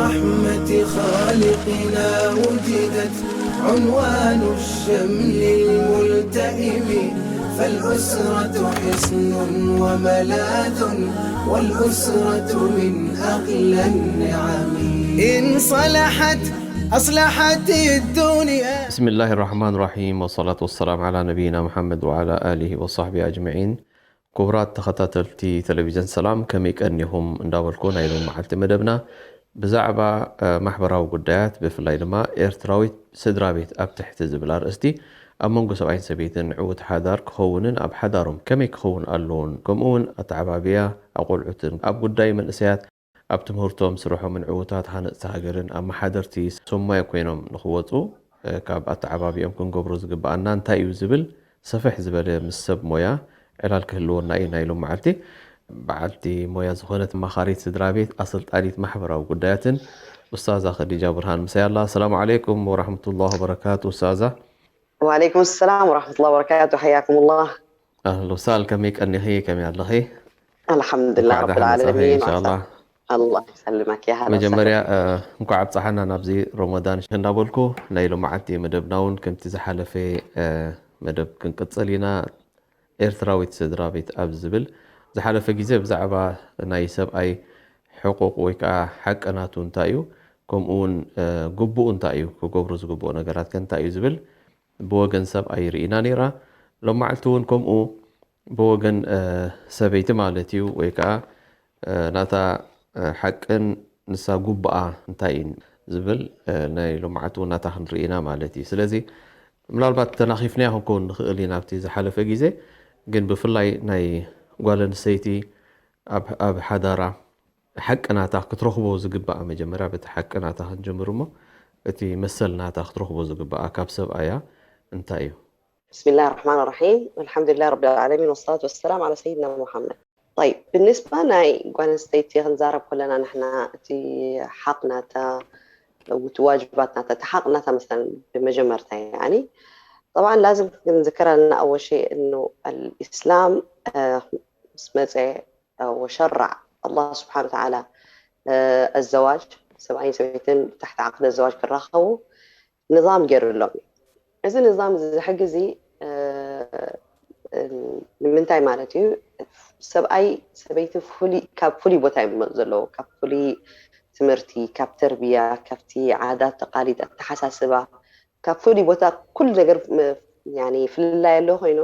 رحمة خالقنا وجدت عنوان الشمل الملتئم، فالأسرة حصن وملاذ، والأسرة من أغلى النعم. إن صلحت أصلحت الدنيا. بسم الله الرحمن الرحيم، والصلاة والسلام على نبينا محمد وعلى آله وصحبه أجمعين. ክቡራት ተኸታተልቲ ቴሌቪዥን ሰላም፣ ከመይ ቀኒኹም እንዳበልኩ፣ ናይ ሎም መዓልቲ መደብና ብዛዕባ ማሕበራዊ ጉዳያት፣ ብፍላይ ድማ ኤርትራዊት ስድራ ቤት ኣብ ትሕቲ ዝብል ኣርእስቲ፣ ኣብ መንጎ ሰብኣይን ሰበይትን ዕዉት ሓዳር ክኸውንን ኣብ ሓዳሮም ከመይ ክኸውን ኣለዎን፣ ከምኡ እውን ኣተዓባብያ ኣቆልዑትን ኣብ ጉዳይ መንእሰያት ኣብ ትምህርቶም፣ ስርሖምን ዕዉታት ሃነፅቲ ሃገርን ኣመሓደርቲ ሰማይ ኮይኖም ንኽወፁ ካብ ኣተዓባቢኦም ክንገብሮ ዝግበኣና እንታይ እዩ ዝብል ሰፍሕ ዝበለ ምስ ሰብ ሞያ ዕላል ክህልወና እዩ። ናይ ሎም መዓልቲ በዓልቲ ሞያ ዝኾነት ኣማኻሪት ስድራ ቤት ኣሰልጣኒት ማሕበራዊ ጉዳያትን ኡስታዛ ኸዲጃ ብርሃን ምሳይ ኣላ። ሰላም ዓለይኩም ወራህመቱላህ ወበረካቱ ኡስታዛ። وعليكم السلام ورحمة الله وبركاته، حياكم الله. ኣህሎ ሳል፣ ከመይ ቀኒኺ? ከመይ ኣለኺ? الحمد لله እንኳዕ رب ደሓን መጻኺ العالمين. ኢንሻኣላህ። الله يسلمك يا هلا መጀመርያ وسهلا. እ፣ እንኳዕ ኣብፀሓና ናብዚ ሮመዳን እንዳበልኩ፣ ናይ ሎማዓንቲ መደብና እውን ከምቲ ዝሓለፈ እ፣ መደብ ክንቅፅል ኢና። ኤርትራዊት ስድራ ቤት ኣብ ዝብል ዝሓለፈ ግዜ ብዛዕባ ናይ ሰብኣይ ሕቁቕ ወይ ከዓ ሓቂ ናቱ እንታይ እዩ፣ ከምኡ እውን እ፣ ግቡኡ እንታይ እዩ፣ ክገብሩ ዝግብኦ ነገራት ከ እንታይ እዩ ዝብል ብወገን ሰብኣይ ርኢና ነይራ። ሎማዓልቲ እውን ከምኡ ብወገን እ፣ ሰበይቲ ማለት እዩ፣ ወይ ከዓ እ፣ ናታ እ፣ ሓቅን ንሳ ጉብኣ እንታይ እዩ ዝብል እ፣ ናይ ሎማዓልቲ እውን ናታ ክንርኢ ኢና ማለት እዩ። ስለዚ ምናልባት ተናኺፍናያ ክንከውን ንኽእል ኢና ኣብቲ ዝሓለፈ ግዜ፣ ግን ብፍላይ ናይ ጓል ኣንስተይቲ ኣብ ኣብ ሓዳራ ሓቂ ናታ ክትረኽቦ ዝግብኣ፣ መጀመርያ በቲ ሓቂ ናታ ክንጀምር እሞ፣ እቲ መሰል ናታ ክትረኽቦ ዝግብኣ ካብ ሰብኣያ እንታይ እዩ? بسم الله الرحمن الرحيم، الحمد لله رب العالمين، والصلاة والسلام على سيدنا محمد. طيب، بالنسبة ናይ ጓል ኣንስተይቲ ክንዛረብ ከለና ንሕና እቲ ሓቕ ናታ፣ እቲ ዋጅባት ናታ፣ እቲ ሓቕ ናታ مثلا ብመጀመርታ يعني طبعا لازم ክንዝክር ኣለና أول شيء إنه الإسلام آه، ምስ መፀ آه، وشرع الله سبحانه وتعالى آه، الزواج ሰብኣይን ሰበይትን تحت عقد الزواج ክራኸቡ ንዛም ገይሩሎም እዩ። እዚ ንዛም እዚ ሕጊ እዚ እ፣ እ፣ ንምንታይ ማለት እዩ? ሰብኣይ ሰበይቲ ፍሉይ ካብ ፍሉይ ቦታ እዮም ዘለዉ፣ ካብ ፍሉይ ትምህርቲ፣ ካብ ተርቢያ፣ ካብቲ ዓዳት ተቃሊድ ኣተሓሳስባ፣ ካብ ፍሉይ ቦታ ኩሉ ነገር ም- ያኒ ፍልላይ ኣሎ ኮይኑ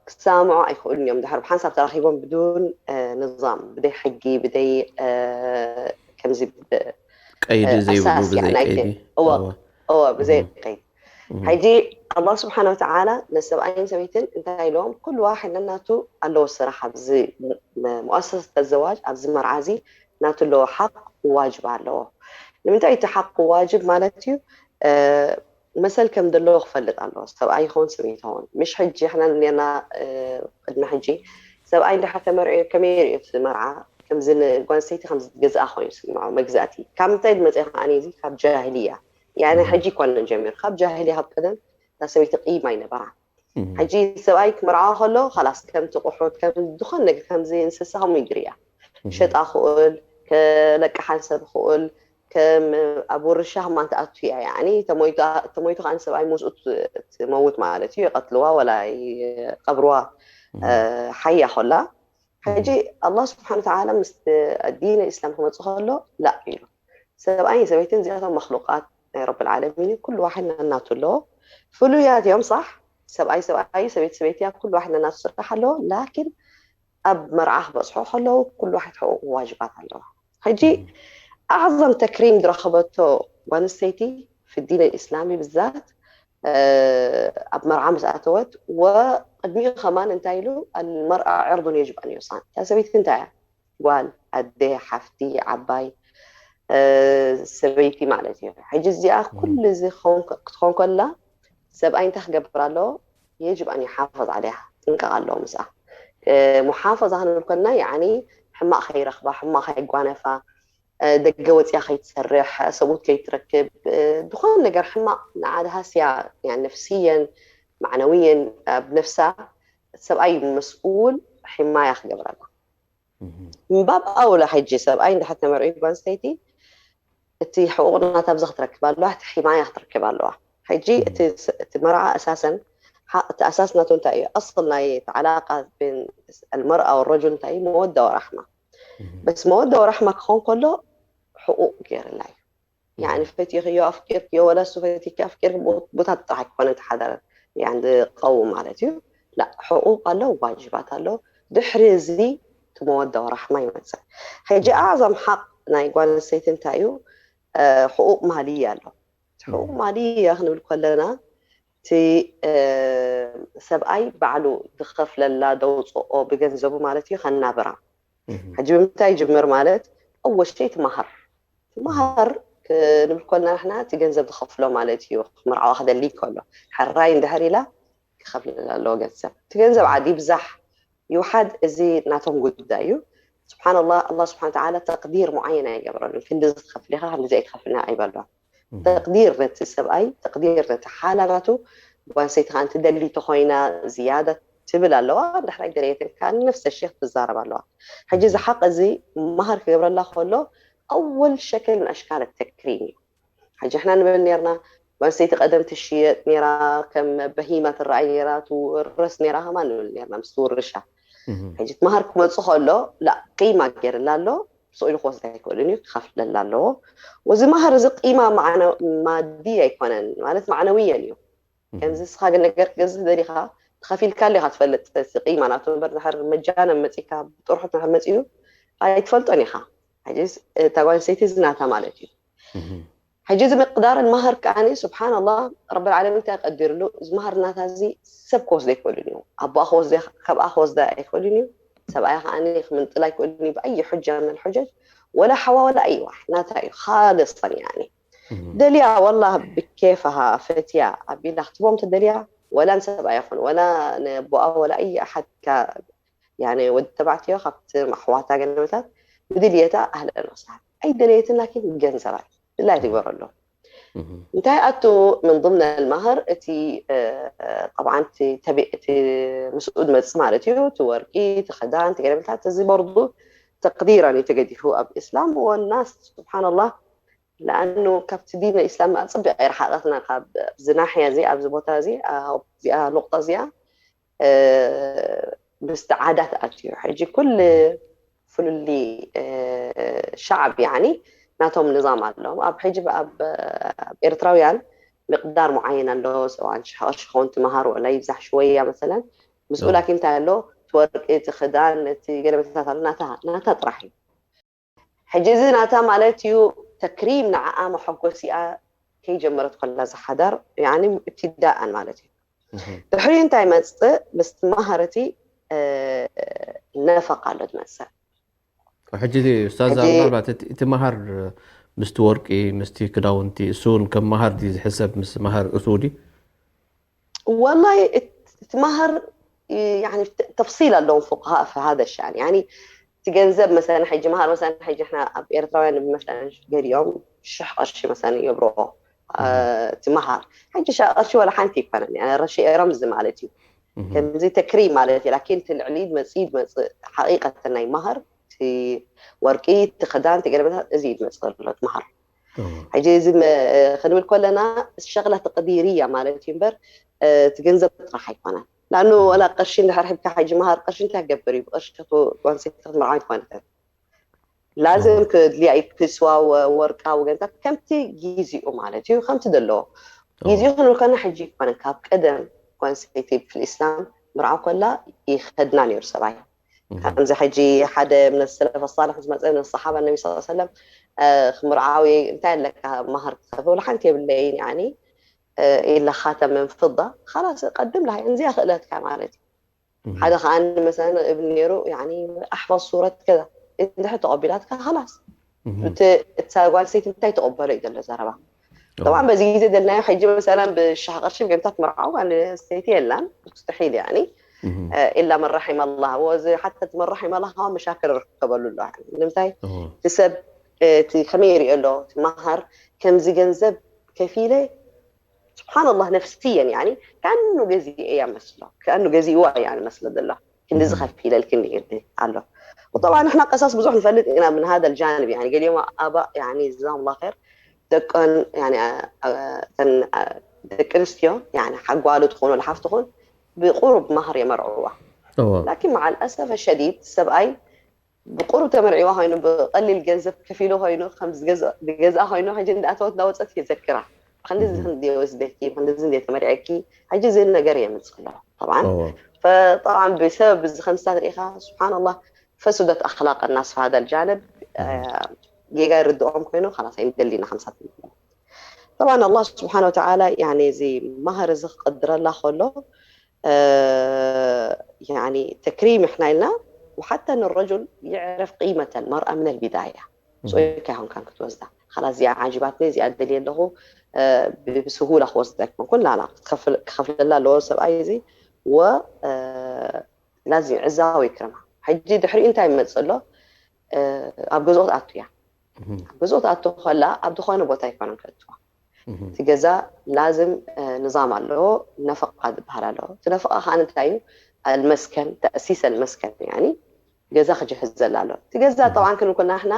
ክሰማምዑ ኣይክእሉን እዮም። ድሕር ብሓንሳብ ተራኺቦም ብዱን እ፣ ንዛም ብደይ ሕጊ ብደይ እ፣ ከምዚ ብ- ቀይዲ እ፣ ዘይብሉ ኣሳሲ ብዘይ ናይ ቀይዲ እወ እወ። እወ ብዘይ እም፣ ቀይዲ እም፣ ሕጂ ኣላህ ስብሓን ወተዓላ ነሰብኣይን ሰበይትን እንታይ ኢሎም ኩሉ ዋሕድ ነናቱ ኣለዎ ስራሕ ኣብዚ ም- ም- ሙኣሰሰት ዘዋጅ ኣብዚ መርዓ እዚ ናቱ ኣለዎ ሓቅ ዋጅብ ኣለዎ። ንምንታይ እቲ ሓቅ ዋጅብ ማለት እዩ እ፣ መሰል ከም ዘለዎ ክፈልጥ ኣለዎ። ሰብኣይ ይኸውን ሰበይቲ ይኸውን ምሽ ሕጂ ሕና ኔርና እ፣ ቅድሚ ሕጂ ሰብኣይ እንድሕር ተመርዕዮ ከመይ ይርእዮ እቲ መርዓ ከምዚ ንጓል ኣንስተይቲ ከምዚ ገዝኣ ኮይኑ ስምዖ መግዛእቲ ካብ ምንታይ ዝመፀ ከዓኒ እዚ ካብ ጃህልያ ያነ ሕጂ ይኮነን ጀሚሩ ካብ ጃህልያ ካብ ቀደም እታ ሰበይቲ ቂማ ይነበራ። ሕጂ ሰብኣይ ክምርዓዋ ከሎ ላስ ከምቲ ቁሑት ከም ዝኾነ ነገር ከምዚ እንስሳ ከምኡ ይግርያ ሸጣ ክእል ከለቅሓን ሰብ ክእል ከም ኣብ ውርሻ ከማን ትኣቱ እያ ያኒ ተሞይቱ ከዓኒ ሰብኣይ ምስኡ ትመውት ማለት እዩ ይቀትልዋ ወላ ይቀብርዋ ሓያ ከላ ሕጂ ኣላህ ስብሓን ተዓላ ምስ ዲን እስላም ክመፅእ ከሎ ላ ኢሉ ሰብኣይን ሰበይትን እዚኣቶም መክሉቃት ናይ ረብ ልዓለሚን ኩሉ ዋሕድ ናናቱ ኣለዎ ፍሉያት እዮም ሳሕ ሰብኣይ ሰብኣይ ሰበይቲ ሰበይቲ እያ ኩሉ ዋሕድ ናናቱ ስራሕ ኣለዎ ላኪን ኣብ መርዓ ክበፅሑ ከለዉ ኩሉ ዋሕድ ሕቁቁ ዋጅባት ኣለዎ ሕጂ ኣዕዘም ተክሪም ዝረኸበቶ ጓንስተይቲ في الدين الإسلامي بالذات ኣብ መርዓ ምስ ኣተወት ወቅድሚኡ ከማን እንታይ ኢሉ المرأة عرض يجب أن يصان እታ ሰበይቲ እንታይ እያ ጓል ኣደ ሓፍቲ ዓባይ ሰበይቲ ማለት እዩ ሕጂ እዚኣ ኩሉ እዚ ክትኾን ከላ ሰብኣይ እንታይ ክገብር ኣለዎ يجب أن يحافظ عليها ጥንቀቕ ኣለዎ ምስኣ ሙሓፈዛ ክንብል ከልና ያኒ ሕማቕ ከይረኽባ ሕማቕ ከይጓነፋ ደገ ወፅያ ከይትሰርሕ ሰብኡት ከይትረክብ ዝኾነ ነገር ሕማቕ ንዓድሃስያ ነፍስየን ማዕነውየን ኣብ ነፍሳ ሰብኣይ መስኡል ሕማያ ክገብረላ ምባብ ኣውላ ሕጂ ሰብኣይ እንድሕር ተመርዒ ጓንስተይቲ እቲ ሕቁቕ ናታ ኣብዚ ክትረክብ ኣለዋ፣ እቲ ሒማያ ክትረክብ ኣለዋ። ሕጂ እቲ መርዓ ኣሳሰን እቲ ኣሳስ ናቱ እንታይ እዩ? ኣስል ናይ ተዓላቃ ን ኣልመርኣ ወረጁል እንታይ እዩ? መወዳ ወራሕማ። በስ መወዳ ወራሕማ ክኸውን ከሎ ሕቁቕ ገይርላ እዩ። ያኒ ፈቲኽዮ ኣፍቂርክዮ ወላ እሱ ፈቲኪ ኣፍቂርኪ፣ ቦታ ጥራሕ ኣይኮነን ተሓዳረ ያኒ ዝቀውም ማለት እዩ። ላ ሕቁቕ ኣሎ፣ ዋጅባት ኣሎ። ድሕሪ እዚ እቲ መወዳ ወራሕማ ይመፅእ። ሕጂ ኣዕዛም ሓቅ ናይ ጓል ኣንስተይቲ እንታይ እዩ? ሕቁቕ ማልያ ኣሎ። ሕቁቕ ማልያ ክንብል ከለና እቲ ሰብኣይ ባዕሉ ዝኸፍለላ ደውፅኦ ብገንዘቡ ማለት እዩ ከናብራ። ሕጂ ብምንታይ ይጅምር ማለት ኣወሽተይ ትመሃር ትመሃር ክንብል ከለና ንሕና እቲ ገንዘብ ዝኸፍሎ ማለት እዩ። ክምርዓዋ ክደሊ ከሎ ሕራይ እንድሕር ኢላ ክኸፍለላ ኣለዎ ገንዘብ። እቲ ገንዘብ ዓዲ ይብዛሕ ይውሓድ እዚ ናቶም ጉዳይ እዩ። ስብሓንላህ ኣላ ስብሓን ተዓላ ተቅዲር ሙዓየን ኣይገብረሉን። ክንዲ ዝትኸፍል ኢኻ ክንዲ ዘይትኸፍልና ኣይበልዋ። ተቅዲር ነቲ ሰብኣይ ተቅዲር ነቲ ሓላ ናቱ ጓንሰይቲ ከዓ እንትደሊ ተኮይና ዝያዳ ትብል ኣለዋ። እንድሕር ኣይደለየትን ከዓ ነፍሰ ሼክ ትዛረብ ኣለዋ። ሕጂ እዚ ሓቅ እዚ መሃር ክገብረላ ከሎ ኣወል ሸክል ምን ኣሽካል ተክሪም እዩ። ሕጂ ሕና ንብል ነርና ጓንሰይቲ ቀደም ትሽየጥ ነራ ከም በሂማ ትረኣይ ነራ ትውረስ ነራ ከማ ንብል ነርና ምስ ትውርሻ። ሕጂ እቲ መሃር ክመፁ ከሎ ላ ቂማ ገይርላ ኣሎ። ስቕ ኢሉ ክወስዳ ኣይክእልን እዩ፣ ክኸፍለላ ኣለዎ። ወዚ ማህር እዚ ቂማ ማዲ ኣይኮነን ማለት ማዕነውየን እዩ። ከምዚ እስኻ ግን ነገር ክገዝእ ደሊኻ ተኸፊልካ ሊኻ ትፈልጥ እቲ ቂማ ናቱ እምበር ድሕር መጃነ መፂካ ብጥርሑት ንድሕር መፂኡ ኣይትፈልጦን ኢኻ። ሕጂስ እታ ጓል ኣንስተይቲ እዚ ናታ ማለት እዩ። ሕጂ እዚ ምቅዳር ማህር ከዓኒ ስብሓን ኣላህ ረብል ዓለሚን እንታይ ቀዲርሉ እዚ ማህር ናታ እዚ ሰብ ክወስዶ ኣይክእልን እዩ። ኣቦኣ ክወስዶ ከብኣ ክወስዳ ኣይክእልን እዩ። ሰብኣያ ከዓኒ ክምንጥላ ኣይክእልን እዩ ብኣይ ሑጃ ምን ሑጀጅ ወላ ሓዋ ወላ ኣይዋ ናታ እዩ ካለሰን ያኒ ደልያ ወላ ብኬፍሃ ፈትያ ኣቢላ ክትቦም ተደልያ ወላ ንሰብኣ ይኹን ወላ ንቦኣ ወላ ኣይ ሓድካ ያኒ ወዲ ተባዕትዮ ካብቲ ኣሕዋታ ገለመታት ብድልየታ ኣህለን ወሳህለን ኣይደለየትን ላኪን ገንዘባ ድላይ ትግበረሉ እንታይ ኣቱ ምን ضمن المهر እቲ ጠብዓን እቲ ተቢዕ እቲ ምስኡ ድመፅእ ማለት እዩ እቲ ወርቂ እቲ ክዳን እቲ ገለመታት እዚ በርዱ ተቅዲራን እዩ ተገዲፉ ኣብ እስላም ወናስ ስብሓንላህ ለኣኑ ካብቲ ዲን እስላም ኣፅቢቅ ኣይረሓቀትና ካብዚ ናሕያ እዚ ኣብዚ ቦታ እዚ እዚኣ ኑቅጣ እዚኣ ምስቲ ዓዳት ኣትዩ ሕጂ ኩል ፍልሊ ሻዕብ ያኒ ናቶም ንዛም ኣለዎም ኣብ ሕጂ ኣብ ኤርትራውያን ምቅዳር ሙዓየን ኣሎ ሰብዓን ሽሕ ቅርሺ ክኸውን ትመሃር ወላ ይብዛሕ ሽወያ መሰለን ምስኡ ላኪን እንታይ ኣሎ እቲ ወርቂ እቲ ክዳን እቲ ገለመታት ኣሎ ናታ ጥራሕ እዩ ሕጂ እዚ ናታ ማለት እዩ ተክሪም ንዓኣ መሐጎሲኣ ከይጀመረት ከላ ዝሓዳር ያኒ ابتداء ማለት እዩ ድሕሪ እንታይ መፅእ ምስቲ ማህር እቲ ነፈቃ ኣሎ ዝመፅእ ሕጂ ኡስታዝ ምናልባት እቲ መሃር ምስቲ ወርቂ ምስቲ ክዳውንቲ እሱ እውን ከም መሃር ድዩ ዝሕሰብ ምስ መሃር እትው ድዩ ወላሂ እቲ መሃር ተፍሲል ኣለዎም ፉቅሃ في هذا الشأن يعني እቲ ገንዘብ መሰለን ሕጂ መሃር መሰለን ሕጂ ሕና ኣብ ኤርትራውያን ብመሰለን ገሊኦም ሽሕ ቅርሺ መሰለን ይገብርዎ እቲ መሃር ሕጂ ሽሕ ቅርሺ ወላ ሓንቲ ይኮነን ረሺ ኤሮም እዚ ማለት እዩ ከምዚ ተክሪ ማለት እዩ ላኪን እቲ ልዕሊ መፅእ መፅእ ሓቂቀት ናይ መሃር እቲ ወርቂ እቲ ክዳን እቲ ገለመታት እዚ እዩ ዝመፅእ ዘሎ መሃር ሕጂ እዚ ክንብል ከለና ሸቅላ ተቅዲርያ ማለት እዩ እምበር እቲ ገንዘብ ጥራሕ ኣይኮነን ላኑ ወላ ቅርሺ እንድሕር ሒብካ ሕጂ መሃር ቅርሺ እንታይ ክገብር እዩ ብቅርሺ ጓንሰይቲ ክትምርዓው ኣይኮነትን ላዝም ክድልያ እዩ ክስዋ ወርቃ ወገንታት ከምቲ ጊዜኡ ማለት እዩ ከምቲ ዘለዎ ጊዜኡ ክንብል ከለና ሕጂ ይኮነን ካብ ቀደም ጓንሰይቲ ብፍል ኢስላም ምርዓው ከላ ይኸድና ነይሩ ሰብኣይ ከምዚ ሕጂ ሓደ ምን ሰለፍ ሳልሕ ዝመፀ ምን ሰሓባ ነቢ ስ ሰለም ክምርዓዊ እንታይ ኣለካ ማህር ክኸፍል ሓንቲ የብለይን ያኒ ኢላ ኻተም ምን ፍዳ ኻላስ ቀድም ላ እንዚኣ ክእለትካ ማለት እዩ ሓደ ከዓ መሰለን እብል ነይሩ ኣሕፈዝ ሱረት ከዛ እንድሕር ተቐቢላትካ ኻላስ እታ ጓል ሰይቲ እንታይ ተቐበሎ እዩ ዘሎ ዘረባ طبعا በዚ ግዜ ዘለናዮ ሕጂ መሰለን ብሻህ ቅርሺ ብገንታት ምርዓው ኣንስተይቲ የላን ሙስተሒል ያኒ ኢላ መን ረሒመ ኣላህ ወዚ ሓታ መን ረሒመ ኣላህ ከዓ መሻክል ርከበሉ ኣሎ ንምንታይ እቲ ሰብ እቲ ከመይ ይሪኦ ኣሎ እቲ መሃር ከምዚ ገንዘብ ከፊለ ስብሓንላህ ነፍስየን ያኒ ከኣኑ ገዚአ እያ መስሎ ከኣኑ ገዚእዋ እያ መስሎ ዘሎ ክንዲ ዝኸፊለል ክንዲ ኢርዲ ኣሎ طبعا ንሕና ቀሳስ ብዙሕ ንፈልጥ ኢና من هذا الجانب يعني ገሊኦም ኣባእ يعني جزاهم الله خير ደቀን يعني ደቂ ኣንስትዮ يعني ሓጓሉ ትኾን ወላ ሓፍቲ ትኾን ብቁሩብ ማህር የመርዕዋ لكن مع الأسف الشديد ሰብኣይ ብቁሩብ ተመርዒዋ ኮይኑ ብቀሊል ገንዘብ ከፊሉ ኮይኑ ከም ዝገዝኣ ኮይኑ ሕጂ እንዳኣተወት እንዳወፀት የዘክራ ክንዲዚ ክንዲ ወስደኪ ክንዲዚ እንደ ተመርዐኪ ሕጂ እዚ ነገር የምፅእ ኣሎ طبعا فطبعا ብሰበብ እዚ ከምስታት ርኢኻ سبحان الله فسدت أخلاق الناس في هذا الجانب ጌጋ ይርድኦም ኮይኑ خلاص ኣይንደሊና ከምሳት طبعا الله سبحانه وتعالى يعني እዚ ማህር እዚ ክቀድረላ ከሎ يعني تكريم احنا لنا وحتى ان الرجل يعرف قيمة المرأة من البداية سؤال كهون كان كتوزع خلاص يا عاجباتني زي أدلي له بسهولة خوص ذاك من كل لا لا تخفل تخفل لا لو سب أي زي و لازم عزاوي يكرمها حجي دحري انت يمتص له ኣብ ገዝኦ ትኣቱ እያ ኣብ ገዝኦ ትኣቱ ከላ ኣብ ዝኾነ ቦታ ኣይኮነን ከእትዋ እቲ ገዛ ላዝም ንዛም ኣለዎ ነፈቃ ዝበሃል ኣለዎ እቲ ነፈቃ ከዓ እንታይ እዩ ኣልመስከን ተእሲስ ኣልመስከን ያኒ ገዛ ክጅህዝ ዘላ ኣሎ እቲ ገዛ ጠብዓን ክንብል ኮና ንሕና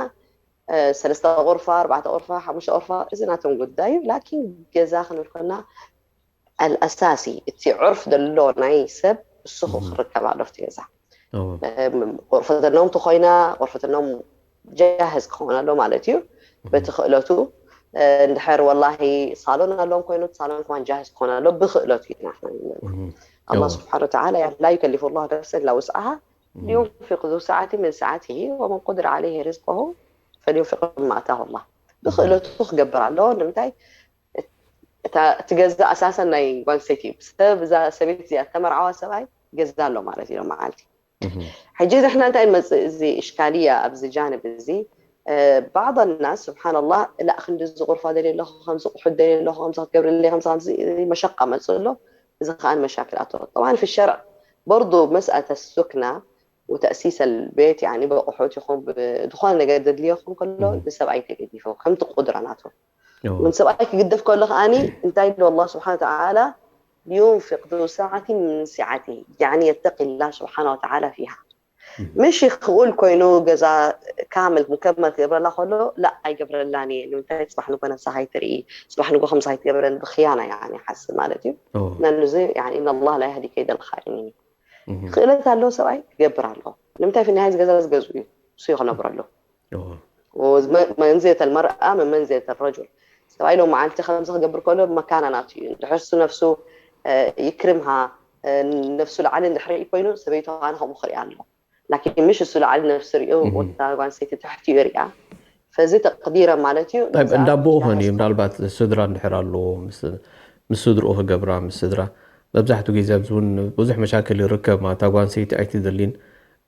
ሰለስተ ቁርፋ ኣርባዕተ ቁርፋ ሓሙሽተ ቁርፋ እዚ ናቶም ጉዳይ እዩ ላኪን ገዛ ክንብል ኮና ኣልኣሳሲ እቲ ዑርፍ ዘሎ ናይ ሰብ እሱ ክርከብ ኣሎ ኣብቲ ገዛ ቁርፈተኖም ተኮይና ቁርፈተኖም ጃህዝ ክኾን ኣሎ ማለት እዩ በቲ ክእለቱ እንድሕር ወላሂ ሳሎን ኣለዎም ኮይኑ ሳሎን ከማን ጃህዝ ክኾን ኣሎ ብክእለቱ ኢና الله سبحانه وتعالى لا يكلف الله نفسا إلا وسعها لينفق ذو سعة من سعته ومن قدر عليه رزقه فلينفق مما آتاه الله ብክእለቱ ክገብር ኣለዎ ንምንታይ እቲ ገዛ ኣሳሰን ናይ ጓል ሰይቲ እዩ ሰብ እዛ ሰበይቲ እዚኣ ተመርዓዋ ሰብኣይ ገዛ ኣሎ ማለት እዩ መዓልቲ ሕጂ ንሕና እንታይ ንመፅእ እዚ እሽካልያ ኣብዚ ጃንብ እዚ بعض الناس سبحان الله لا ክንዲ ዝቁርፋ ደልየ ኣለኹ ከምዚ ቁሑት ደልየ ኣለኹ ከምዚ ክትገብርለይ ከምዚ ከምዚ መሸቃ መፅእ ኣሎ እዚ ከዓ መሻክል ኣቶ طبعا في الشرع برضو مسألة السكنة وتأسيس البيت يعني በቁሑት ይኹን ዝኾነ ነገር ዘድልየኹም ከሎ ንሰብኣይ ተገዲፎ ከምቲ ቁድራ ናቱ من سبأك قدف كل خاني انت الله سبحانه وتعالى لينفق ذو سعة من سعته يعني يتقي الله سبحانه وتعالى فيها مش يقول كوينو جزا كامل مكمل يقبل الله خلو لا يقبل الله ني انت يصبح نقول نفسها هاي تري يصبح نقول خمسة هاي تقبل بخيانة يعني حس مالتي لأنه زي يعني إن الله لا يهدي كيد الخائنين ክእለት ኣለዎ ሰብኣይ ክገብር ኣለዎ ንምንታይ في النهاية ገዛ ዝገዝኡ እዩ እሱ ይክነብረሉ ومنزلة المرأة من منزلة الرجل ሰብኣይ ሎም መዓልቲ ከምዚ ክገብር ከሎ መካና ናቱ እዩ ድሕር እሱ ነፍሱ ይክርምሃ ነፍሱ ላዓሊ እንድሕር ኮይኑ ሰበይቱ ካነ ከምኡ ክሪኣ ኣለዎ ላኪን ምሽ እሱ ላዓሊ ነፍሱ ሪኡ ወታ ጓንሰይቲ ትሕቲ እዩ ሪኣ ፈዚ ተቅዲረ ማለት እዩ እንዳቦኡ ኾን እዩ ምናልባት ስድራ እንድሕር ኣለዎ ምስ ስድርኡ ክገብራ ምስ ስድራ መብዛሕትኡ ግዜ ኣብዚ እውን ብዙሕ መሻክል ይርከብ ማለት እታ ጓንሰይቲ ኣይትደሊን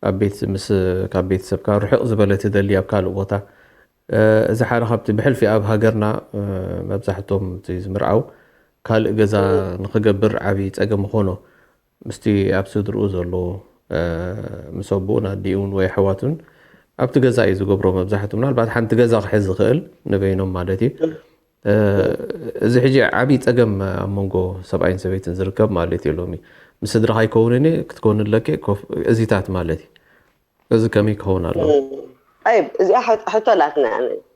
ኣብ ቤት ምስ ካብ ቤተሰብካ ርሑቕ ዝበለ ትደሊ ኣብ ካልእ ቦታ እዚ ሓደ ካብቲ ብሕልፊ ኣብ ሃገርና መብዛሕቶም እቲ ዝምርዓው ካልእ ገዛ ንክገብር ዓብዪ ፀገም ኾኖ ምስቲ ኣብ ስድርኡ ዘሎ ምስ ኣቦኡን ኣዲኡን ወይ ኣሕዋቱን ኣብቲ ገዛ እዩ ዝገብሮ መብዛሕቱ ምናልባት ሓንቲ ገዛ ክሕዝ ዝኽእል ንበይኖም ማለት እዩ እዚ ሕጂ ዓብዪ ፀገም ኣብ መንጎ ሰብኣይን ሰበይትን ዝርከብ ማለት እዩ ሎሚ ምስ ስድራኻ ይከውንን ክትከውን ኣለኪ እዚታት ማለት እዩ እዚ ከመይ ክኸውን ኣለዎ طيب እዚኣ ሕቶ ላትና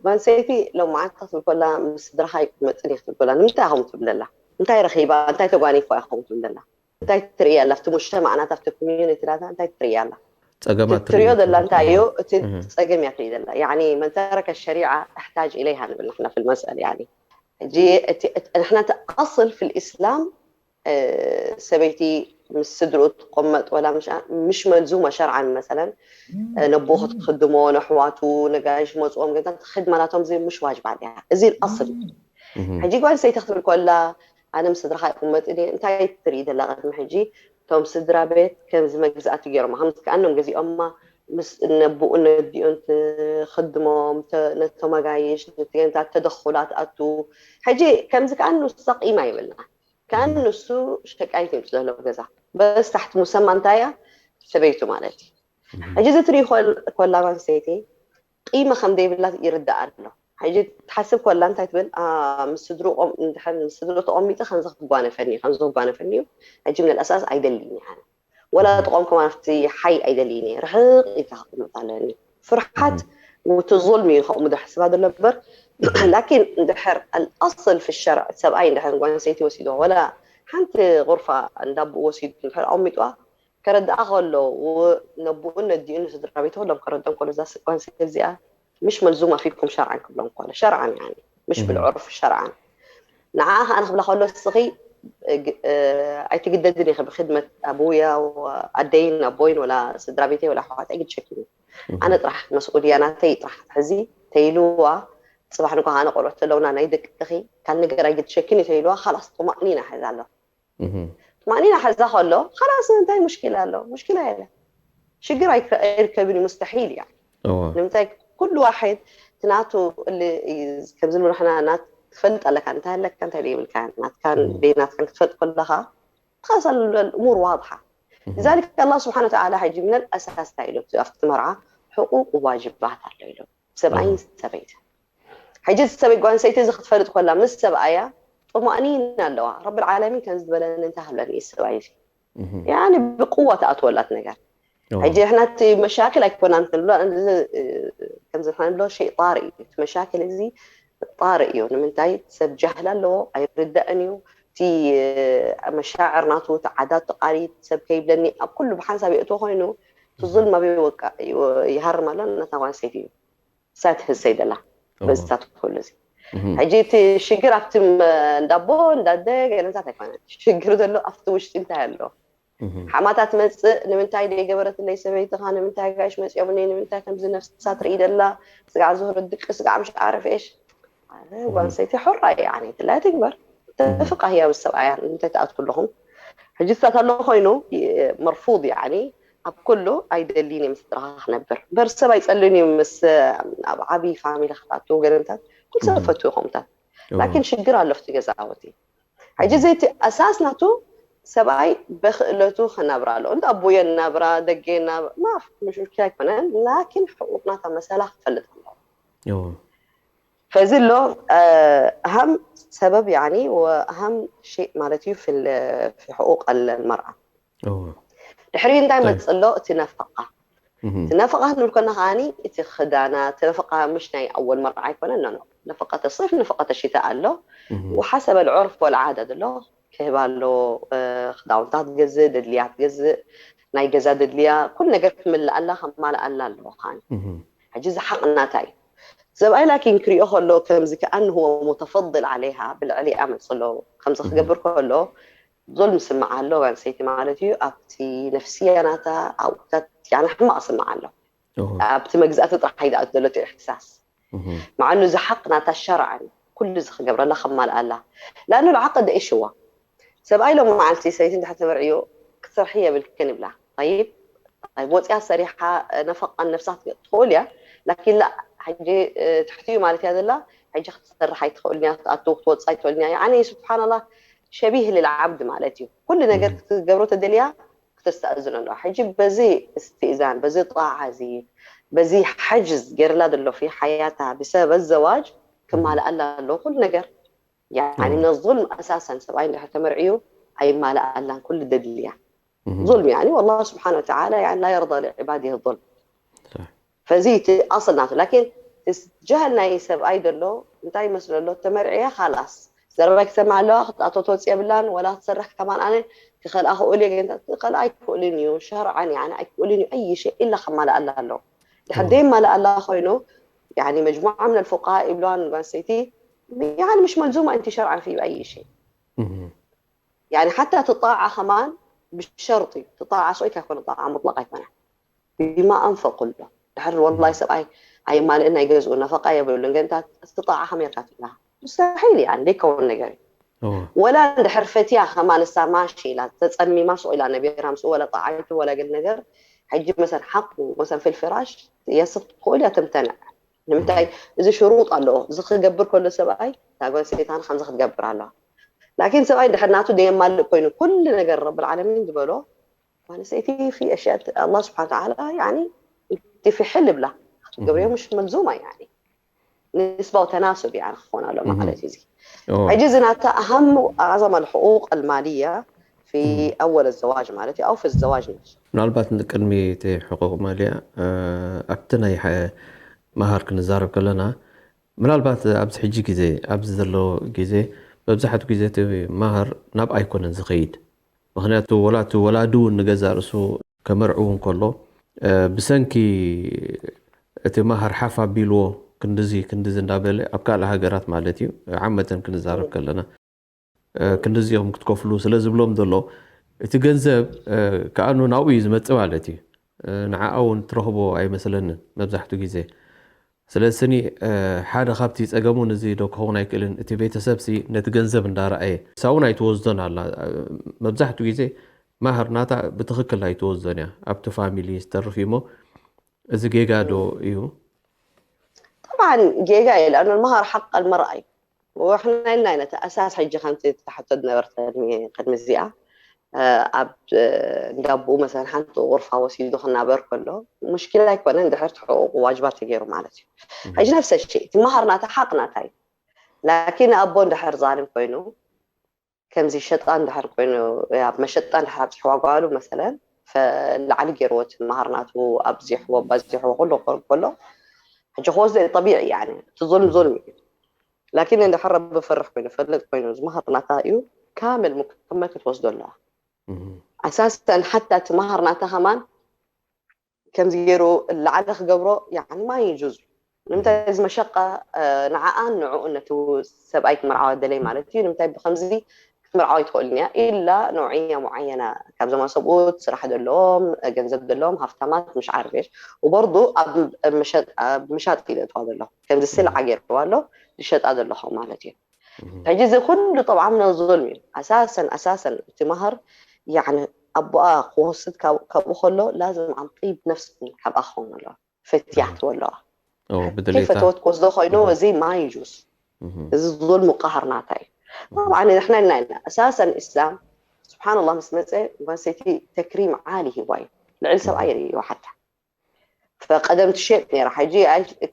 ጓንሰይቲ ሎማዓንቲ ክትብል ኮላ ምስ ስድራኻ ይመፅን ክትብል ኮላ ንምንታይ ከምኡ ትብል ዘላ እንታይ ረኺባ እንታይ ተጓኒፋ ኢኹም ትብል ዘላ እንታይ ትርኢ ኣላ ኣብቲ ሙጅተማዕናት ኣብቲ ኮሚዩኒቲናትና እንታይ ትርኢ ኣላ ፀገማት ትሪኦ ዘላ እንታይ እዩ እቲ ፀገም እያ ትርኢ ዘላ يعني من ترك الشريعة احتاج إليها ንብል ንሕና في المسألة يعني ሕጂ እቲ ንሕና እቲ أصل في الإسلام ሰበይቲ ምስ ስድርኡ ትቆመጥ ወላ ምሽ መልዙመ ሸርዓን መሰለን ነቦ ክትክድሞ ነሕዋቱ ነጋይሽ መፅኦም ገዛ ክድማ ናቶም እዚ ምሽ ዋጅብ ኣልያ እዚ ኣስል ሕጂ ጓል ሰይቲ ክትብል ኮላ ኣነ ምስ ስድራኻ ይቁመጥ እየ እንታይ ትርኢ ዘላ ቅድሚ ሕጂ እቶም ስድራ ቤት ከምዚ መግዛእቲ ገይሮማ ከምዚ ከኣኖም ገዚኦማ ምስ ነብኡ ነዲኦን ትኽድሞም ነቶም ኣጋይሽ ነቲ ገንታት ተደኹላ ትኣቱ ሕጂ ከምዚ ከኣ ንሱ ቂማ ይብልና ከኣ ንሱ ሸቃይት ይምፅ ዘሎ ገዛ በስ ታሕቲ ሙሰማ እንታይ እያ ሰበይቱ ማለት እዩ ሕጂ እዚ ትርኢ ኮላ ጓንሰይቲ ቂመ ከም ዘይብላ ይርዳእ ኣሎ ሕጂ ትሓስብ ኮላ እንታይ ትብል ምስ ስድሩ ተቐሚጠ ከምዚ ክጓነፈኒ ከምዚ ክጓነፈኒ እዩ ሕጂ ምን ኣልኣሳስ ኣይደልይን ኣነ ወላ ጥቕምኩም ኣብቲ ሓይ ኣይደልይን እየ፣ ርሕቕ ኢልካ ክቕመጥ ኣለኒ። ፍርሓት እቲ ظلم እዩ ከምኡ ዝሕስባ ዘሎ እምበር ላኪን እንድሕር الأصل في الشرع ሰብኣይ እንድሕር ጓል ኣንስተይቲ ወሲድዋ ወላ ሓንቲ غرفة እንዳቦኡ ወሲዱ እንድሕር ኣቐሚጥዋ ከረድኣ ከሎ ነቦኡን ነዲኡን ስድራ ቤቱ ኩሎም ከረድኦም ከሎ እዛ ጓል ኣንስተይቲ እዚኣ مش ملزومة فيكم شرعا ክብሎም ከሎ شرعا يعني مش بالعرف شرعا ንዓ ከኣ ንክብላ ከሎ እስኺ ኣይትግደድን ኢኺ ብክድመት ኣቡያ ኣደይን ኣቦይን ወላ ስድራ ቤተይ ወላ ኣሕዋት ኣይግድሸኪን እዩ ኣነ ጥራሕ መስኡልያ ናተይ ጥራሕ ሕዚ ተይልዋ ፅባሕ ንኳ ኣነ ቆልዑት ኣለውና ናይ ደቅኺ ካል ነገር ኣይግድሸኪን እዩ ተይልዋ ካላስ ጥማእኒና ሕዛ ኣሎ ጥማእኒና ሕዛ ከሎ ካላስ እንታይ ሙሽኪላ ኣሎ ሙሽኪላ የለ ሽግር ኣይርከብን እዩ ሙስተሒል እያ ንምንታይ ኩሉ ዋሕድ ትናቱ ከምዚ ንብሎ ሕና ናት ትፈልጥ ኣለካ እንታይ ኣለካ እንታይ ዘይብልካ ናትካን ዘይናትካን ክትፈልጥ ከለካ خلاص الأمور واضحة لذلك الله سبحانه وتعالى ሕጂ من الأساس እንታይ ኢሉ ኣብቲ መርዓ ሕቁቅ ዋጅባት ኣሎ ኢሉ ሰብኣይን ሰበይትን ሕጂ እቲ ሰበይ ጓል ኣንስተይቲ እዚ ክትፈልጥ ኮላ ምስ ሰብኣያ ጥማእኒና ኣለዋ ረቢ العالمين ከምዚ ዝበለኒ እንታይ ክብለኒ እዩ ሰብኣይ እዚ يعني ብቅዋ ትኣትወላት ነገር ሕጂ ንሕና እቲ መሻክል ኣይኮናን ክንብሎ ከምዚ ንሕና ንብሎ ሸይ ጣር እዩ እቲ መሻክል እዚ ጣር እዩ ንምንታይ ሰብ ጃህል ኣለዎ ኣይርዳእን እዩ እቲ መሻዕር ናቱ እቲ ዓዳት ተቃሪት ሰብ ከይብለኒ ኣብ ኩሉ ብሓንሳብ የእትዎ ኮይኑ እቲ ظلم ኣበይ ወቃ ይሃርም ኣሎ ነታ ጓል ኣንስተይቲ እዩ ሳት ህሰይ ደላ በዝታት ኩሉ እዚ ሕጂ እቲ ሽግር ኣብቲ እንዳቦ እንዳደ ገለንታት ኣይኮነ ሽግር ዘሎ ኣብቲ ውሽጢ እንታይ ኣሎ ሓማታ ትመፅእ ንምንታይ ደይገበረትለይ ሰበይትኻ ንምንታይ ጋሽ መፅኦምኒ ንምንታይ ከምዚ ነፍሳ ትርኢ ደላ ስጋዕ ዙህር ድቂ ስጋዕ ምሽ ዓረፍ ኤሽ ጓንሰይቲ ሑራ እያ ትላይ ትግበር ተፍቃ ህያ ብሰብኣያ ንምንታይ ትኣትኩ ኣለኹም ሕጂ ስታት ኣሎ ኮይኑ መርፉድ ያኒ ኣብ ኩሉ ኣይደሊን ምስ ስድራኻ ክነብር በር ሰብ ኣይፀልን እዩ ምስ ኣብ ዓብዪ ፋሚሊ ክትኣትው ገለንታት ኩሉ ሰብ ፈትው ከምታት ላኪን ሽግር ኣሎ ፍቲ ገዛውቲ ሕጂ ዘይቲ ኣሳስ ናቱ ሰብኣይ በክእለቱ ክነብራ ኣሎ እንተ ኣቦየ ናብራ ደገ ናብራ ማፍ ምሽኪል ኣይኮነን ላኪን ሕቁቅ ናታ መሰላ ክፈልጥ ኣለዎ ፈዚ ኣሎ ኣሃም ሰበብ ያኒ ወኣሃም ሸይ ማለት እዩ ፊ ሕቁቅ ኣልመርኣ ድሕሪ እንታይ መፅእ ኣሎ እቲ ነፈቃ እቲ ነፈቃ ክንብል ኮና ከዓኒ እቲ ክዳና እቲ ነፈቃ ምሽ ናይ ኣወል መርዓ ኣይኮነ ኖ ነፈቃ ተስፍ ነፈቃ ተሽታ ኣሎ ወሓሰበ ልዑርፍ ወልዓዳ ዘሎ ክህባ ኣሎ ክዳውንታ ትገዝእ ደድልያ ትገዝእ ናይ ገዛ ደድልያ ኩሉ ነገር ክምልኣላ ከማልኣላ ኣለዎ ከዓኒ ሕጂ እዚ ሓቕ ናታ እዩ ሰብኣይ ላኪን ክሪኦ ከሎ ከምዚ ከኣንህዎ ሙተፈضል ዓለይሃ ብልዕሊኣ መፅሎ ከምዚ ክገብር ከሎ ዞልም ስምዓ ኣሎ ጓል ኣንስተይቲ ማለት እዩ ኣብቲ ነፍስያ ናታ ኣብታት ያነ ሕማቕ ስምዓ ኣሎ ኣብቲ መግዛእቲ ጥራሕ ይድኣት ዘሎ እቲ እሕትሳስ መዓኑ እዚ ሓቅ ናታ ሸርዓን ኩሉ እዚ ክገብረላ ከማልኣላ ላኑ ልዓቀ ደእሽዋ ሰብኣይ ሎም መዓልቲ ሰይቲ እንድሕር ተመርዕዩ ክትሰርሒ የብልክን ይብላ ይብ ወፅያ ሰሪሓ ነፈቃን ነፍሳ ትኽእል እያ ላኪን ላ ሕጂ ትሕትዩ ማለት እያ ዘላ ሕጂ ክትሰርሕ ኣይትኽእልን እያ ክትኣትው ክትወፅእ ኣይትኽእልን እያ ያኒ ስብሓንላ ሸቢህ ልልዓብድ ማለት እዩ ኩሉ ነገር ክትገብሮ ተደልያ ክተስተእዝን ኣለዋ ሕጂ በዚ እስትእዛን በዚ ጣዓ እዚ በዚ ሓጅዝ ገይርላ ዘሎ ፊ ሓያታ ብሰበብ ዘዋጅ ክማልኣላ ኣለዎ ኩሉ ነገር ያኒ ነዙልም ኣሳሰን ሰብኣይ እንድሕር ተመርዕዩ ኣይማልኣላን ኩሉ ደድልያ ظلم يعني والله سبحانه وتعالى يعني لا يرضى لعباده الظلم ፈዚ እቲ ኣስል ናቱ ላኪን ጀህል ናይ ሰብኣይ ዘሎ እንታይ ይመስሎ ኣሎ ተመርዕያ ካላስ ዘረባይ ክሰምዓ ኣለዋ ክትኣቶ ትወፅእ የብላን ወላ ክትሰርሕ ከማን ኣነ ክኸልኣ ክእሉ እየ ግን ክኸልኣ ኣይክእልን እዩ ሸርዓን ያኒ ኣይክእልን እዩ ኣይ ሸይ ኢላ ከማልኣላ ኣሎ ድሕር ደይ ማልኣላ ኮይኑ ያኒ መጅሙዓ ምን ኣልፉቃሃ ይብለዋ ንጓንስተይቲ ያኒ ምሽ መልዙማ እንቲ ሸርዓን ፊ ኣይ ሸይ ያኒ ሓታ እቲ ጣዓ ከማን ብሸርጢ እቲ ጣዓ ሶይ ካይኮነ ጣዓ ሙጥለቅ ኣይኮነ ቢማ ኣንፈቁ ኣሎ ድሕር ወላሂ ሰብኣይ ኣይማልእን ናይ ገዝኡ ነፈቃ የብሉን ገንታት እቲ ጣዓ ከመይ ርካ ትብላ ሙስተሒል እያ ዘይከውን ነገር እዩ ወላ እንድሕር ፈትያ ከማን እሳ ማሽ ኢላ ተፀሚማ ሱቅ ኢላ ነቢራ ምስ ወላ ጣዓ ይትብ ወላ ገል ነገር ሕጂ መሰል ሓቁ መሰል ፊልፍራሽ የስፍ ትኽእል እያ ትምተንዕ ንምንታይ እዚ ሽሩጥ ኣለዎ እዚ ክገብር ከሎ ሰብኣይ እታ ጓል ሰይጣን ከምዚ ክትገብር ኣለዋ ላኪን ሰብኣይ ድሕር ናቱ ደየማልእ ኮይኑ ኩሉ ነገር ረብል ዓለሚን ዝበሎ ጓል ሰይቲ ፊ ኣሽያት ኣላ ስብሓን ተዓላ ያኒ እቲ ፊሕል ይብላ ክትገብርዮ ምሽ መልዙማ ያኒ ንስባው ተናሱብ ያኒ ክኾን ኣሎ ማለት እዩ እዚ ሕጂ እዚ ናታ ኣሃም ኣዕዛም ኣልሕቁቅ ኣልማልያ في أول الزواج ማለት እዩ፣ أو في الزواج نفسه. ምናልባት ቅድሚ እቲ ሕቁቕ ማልያ ኣብቲ ናይ መሃር ክንዛረብ ከለና፣ ምናልባት ኣብዚ ሕጂ ግዜ ኣብዚ ዘሎ ግዜ መብዛሕትኡ ግዜ እቲ መሃር ናብ ኣይኮነን ዝኸይድ። ምክንያቱ ወላ እቲ ወላዲ እውን ንገዛ ርእሱ ከመርዕው እንከሎ ብሰንኪ እቲ መሃር ሓፍ ኣቢልዎ ክንድዚ ክንድዚ እንዳበለ ኣብ ካልእ ሃገራት ማለት እዩ ዓመተን ክንዛረብ ከለና ክንድዚኦም ክትከፍሉ ስለ ዝብሎም ዘሎ እቲ ገንዘብ ከኣኑ ናብኡ እዩ ዝመጽእ ማለት እዩ። ንዓኣ እውን ትረኽቦ ኣይመስለንን መብዛሕትኡ ግዜ። ስለስኒ ሓደ ካብቲ ጸገሙ ንዚ ዶ ክኸውን ኣይክእልን፣ እቲ ቤተሰብ ሲ ነቲ ገንዘብ እንዳረኣየ ሳውን ኣይትወስዶን ኣላ። መብዛሕትኡ ግዜ ማህር ናታ ብትኽክል ኣይትወስዶን እያ፣ ኣብቲ ፋሚሊ ዝተርፍ እዩ እሞ እዚ ጌጋ ዶ እዩ? طبعا ጌጋ እዩ፣ لأنه المهر حق المرأة እዩ። واحنا إلنا إلنا أساس ሕጂ ከምቲ ተሓቶ ዝነበርት ቅድሚ ቅድሚ እዚኣ ኣብ እንዳቦኡ መሰን ሓንቲ ቁርፋ ወሲዱ ክናበር ከሎ ሙሽኪላ ኣይኮነን፣ ድሕር ትሕቁቁ ዋጅባት ተገይሩ ማለት እዩ። ሕጂ ነፍሰ ሸይ እቲ መሃር ናታ ሓቅ ናታ እዩ። ላኪን ኣቦ እንድሕር ዛልም ኮይኑ ከምዚ ሸጣ እንድሕር ኮይኑ ኣብ መሸጣ እንድሕር ኣብፅሕዋ ጓሉ መሰለን ፈላዕሊ ገይርዎ እቲ መሃር ናቱ ኣብዚሕዎ ባዚሕዎ ኩሉ ክኾን ከሎ ሕጂ ክወስዶ እዩ ጠቢዒ። يعني እቲ ዙልም ዙልም እዩ። ላኪን እንድሕር ረቢ ፈርሕ ኮይኑ ፈልጥ ኮይኑ እዚ መሃር ናታ እዩ ካምል ሙክመል ክትወስዶ ኣለዋ። ኣሳሰን ሓታ እቲ መሃር ናታ ከማን ከምዚ ገይሩ ላዕሊ ክገብሮ يعني ما يجوز። ንምንታይ እዚ መሸቃ ንዓኣን ንዕኡ ነቲ ሰብኣይ ክምርዓዋ ደለይ ማለት እዩ። ንምንታይ ብከምዚ ክትምርዓው ኣይትኽእልን እያ ኢላ ኖዕያ ሙዓየና ካብ ዘማ ሰብኡት ስራሕ ዘለዎም ገንዘብ ዘለዎም ሃፍታማት ምሽ ዓርቤሽ وبرضه ኣብ ምሻጥ እዩ ዘእትዋ ዘሎ ከምዚ ስልዓ ገይርዋ ኣሎ ዝሸጣ ዘለኹ ማለት እዩ። ሕጂ እዚ ኩሉ طبعا من الظلم እዩ። ኣሳሰን ኣሳሰን እቲ መሃር يعني ኣቦኣ ክወስድ ካብኡ ከሎ ላዝም عن طيب نفس ካብኣ ክኸውን ኣለዋ። ፈትያ ክትወለዋ ብድሌታ ፈተወት ክወስዶ ኮይኑ እዚ ما يجوز። እዚ ظلم قهر ናታ እዩ። طبعا ንሕና ኢልና ኢና ኣሳሰን ኢስላም سبحان الله ምስ መፀ ጓል ሰይቲ ተክሪም ዓሊ ሂዋ እዩ። ልዕሊ ሰብኣይ የርእይዋ ሓታ فقدم ትሸጥ ነራ። ሕጂ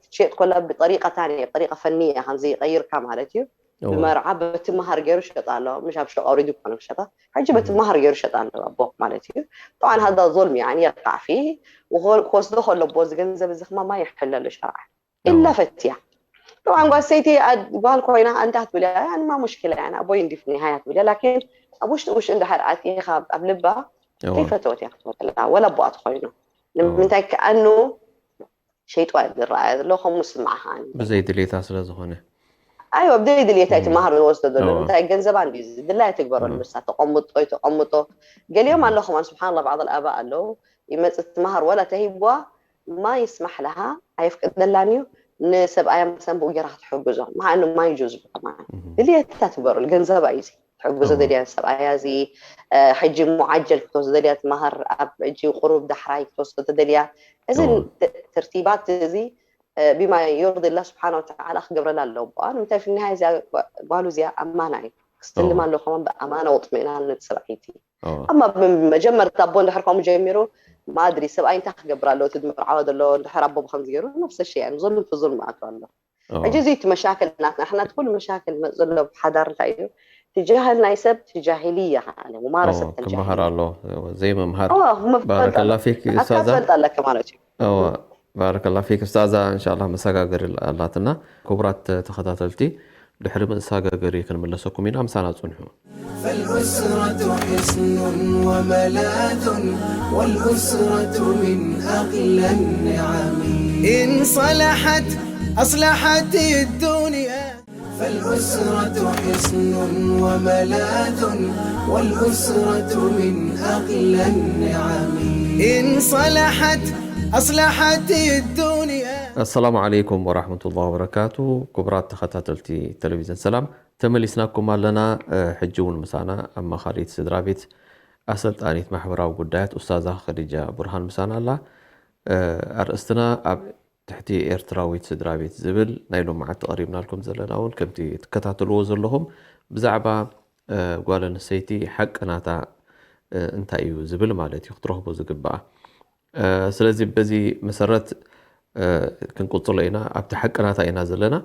ትሸጥ ኮላ ብጠሪቃ ታንያ ጠሪቃ ፈንያ ከምዚ ቀይርካ ማለት እዩ። ብመርዓ በቲ መሃር ገይሩ ሸጣ ኣሎ። ምሽ ኣብ ሸቅ ኣውሪዱ ኮነ ክሸጣ ሕጂ በቲ መሃር ገይሩ ሸጣ ኣሎ ኣቦ ማለት እዩ። طبعا هذا ظلم يعني يقع فيه ክወስዶ ከሎ ኣቦ እዚ ገንዘብ እዚ ክማ ما يحل له شرعا إلا ፈትያ طبعا ጓል ሰይቲ ጓል ኮይና ኣንታ ትብል እያ يعني ما مشكلة يعني ኣቦይ እንዲ في النهاية ትብል እያ لكن ኣብ ውሽጢ ውሽጢ እንድሕር ኣትኢኻ ኣብ ልባ ከይፈተወት እያ ክትወደላ ወላ ኣቦኣ ትኮይኑ ንምንታይ ከኣኑ ሸይጥዋ ዝረኣያ ዘሎ ከምኡ ስምዓኻ ብዘይ ድሌታ ስለ ዝኾነ ኣይወ ብዘይ ድሌታ እቲ መሃር ዝወስዶ ዘሎ እንታይ ገንዘባ እንዲ ድላይ ትግበረሉ ንሳ ተቐምጦ ተቐምጦ ገሊኦም ኣለኹም ስብሓን ላ بعض الآباء ኣለዉ ይመፅእ እቲ መሃር ወላ ተሂብዋ ما يسمح لها ኣይፍቅደላን እዩ ንሰብኣያ መሰን ብኡ ጌራ ክትሕግዞ ምሓኑ ما يجوز ብኸማን ድልየታ ትግበረሉ ገንዘባ እዩ ትሕግዞ ደልያ ሰብኣያ እዚ ሕጂ ሙዓጀል ክትወስዶ ደልያ እቲ መሃር ኣብ ሕጂ ቁሩብ ዳሕራይ ክትወስዶ ተደልያ እዚ ተርቲባት እዚ بما يرضي الله سبحانه وتعالى ክገብረላ ኣለዎ ብኣ ንምንታይ في النهاية እዚኣ ጓሉ እዚኣ ኣማና እዩ ክስትልማ ኣለዎ ከማን ብኣማና ወጥሜና ነቲ ሰብኣይቲ ኣማ መጀመርታ ኣቦ እንድሕር ከምኡ ጀሚሩ ማድሪ ሰብኣይ እንታይ ክገብር ኣለዎ እቲ ዝምርዓዋ ዘሎ እንድሕር ኣቦ ብከምዚ ገይሩ ነብሰ ሸ ዞልም ፍዞልም ኣቶ ኣሎ ሕጂ እዚ እቲ መሻክል ናትና ሕና እቲ ኩሉ መሻክል መፅ ዘሎ ሓዳር እንታይ እዩ ትጃህል ናይ ሰብ ትጃሂልያ ካለ ሙማረሰት ክመሃር ኣሎ ዘይምምሃር ባረከላ ፊክ ኡስታዛ ፈልጥ ኣለካ ማለት እዩ ባረከላ ፊክ ኡስታዛ እንሻላ መሰጋገሪ ኣላትና ክቡራት ተኸታተልቲ ድሕሪ መሰጋገሪ ክንምለሰኩም ኢና ምሳና ፅንሑ فالأسرة حصن وملاذ والأسرة من أغلى النعم إن صلحت أصلحت الدنيا فالأسرة حصن وملاذ والأسرة من أغلى النعم إن صلحت أصلحت الدنيا السلام عليكم ورحمة الله وبركاته ክቡራት ተኸታተልቲ ቴሌቪዝን ሰላም ተመሊስናኩም ኣለና ሕጂ እውን ምሳና ኣማኻሪት ስድራ ቤት ኣሰልጣኒት ማሕበራዊ ጉዳያት ኡስታዛ ኸዲጃ ቡርሃን ምሳና ኣላ ኣርእስትና ኣብ ትሕቲ ኤርትራዊት ስድራ ቤት ዝብል ናይ ሎማዓንቲ ቀሪብናልኩም ዘለና እውን ከምቲ ትከታተልዎ ዘለኹም ብዛዕባ ጓል ኣንስተይቲ ሓቂ ናታ እንታይ እዩ ዝብል ማለት እዩ ክትረኽቦ ዝግባኣ ስለዚ በዚ መሰረት ክንቅፅሎ ኢና ኣብቲ ሓቂ ናታ ኢና ዘለና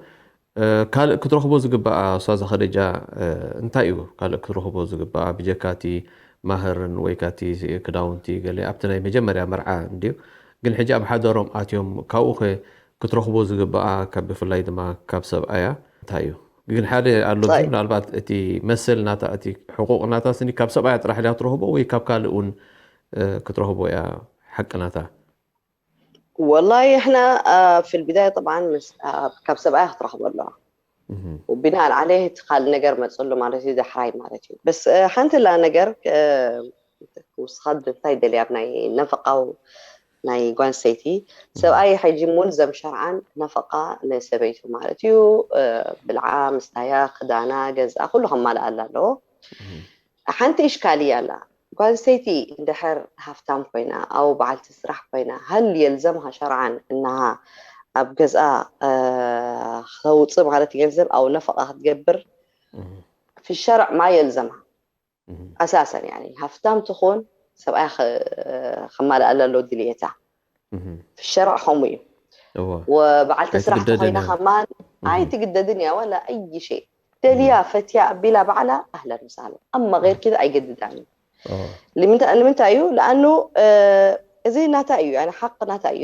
ካልእ ክትረኽቦ ዝግባኣ ኡስታዛ ኸደጃ እንታይ እዩ ካልእ ክትረኽቦ ዝግባኣ ብጀካቲ ማህርን ወይ ካቲ ክዳውንቲ ገለ ኣብቲ ናይ መጀመርያ መርዓ እንድዩ። ግን ሕጂ ኣብ ሓደሮም ኣትዮም ካብኡ ከ ክትረኽቦ ዝግብኣ ካብ ብፍላይ ድማ ካብ ሰብኣያ እንታይ እዩ? ግን ሓደ ኣሎ እዚ ምናልባት እቲ መሰል ናታ እቲ ሕቁቕ ናታ ስኒ ካብ ሰብኣያ ጥራሕ ድያ ትረኽቦ ወይ ካብ ካልእ እውን ክትረኽቦ እያ ሓቂ ናታ? والله احنا في البدايه طبعا مس... ካብ ሰብኣያ ክትረኽቦ ኣለዋ። وبناء عليه እቲ ካልእ ነገር መፅሉ ማለት እዩ ዳሕራይ ማለት እዩ። بس ሓንቲ ላ ነገር ክውስኻ እንታይ ደልያ ኣብ ናይ ነፈቃው ናይ ጓንሰይቲ ሰብኣይ ሕጂ ሙልዘም ሸርዓን ነፈቃ ንሰበይቱ ማለት እዩ። ብልዓ፣ ምስታያ፣ ክዳና፣ ገዛ ኩሉ ከማልኣላ ኣለዎ። ሓንቲ እሽካልያ ኣላ። ጓንሰይቲ እንድሕር ሃፍታም ኮይና ኣው በዓልቲ ስራሕ ኮይና هل يلزمها شرعا انها ኣብ ገዝኣ ከተውፅእ ማለት ገንዘብ ኣው ነፈቃ ክትገብር في الشرع ما يلزمها اساسا يعني ሃፍታም ትኹን ሰብኣያ ከማልኣላ ኣሎ ድልየታ في الشرع ከምኡ እዩ። ወበዓልቲ ስራሕ ተኮይና ከማን ኣይትግደድን እያ ولا اي شيء ደልያ ፈትያ ኣቢላ ባዕላ اهلا وسهلا اما غير كذا ኣይገድዳን እዩ። ንምንታይ እዩ لانه እዚ ናታ እዩ ሓቂ ናታ እዩ።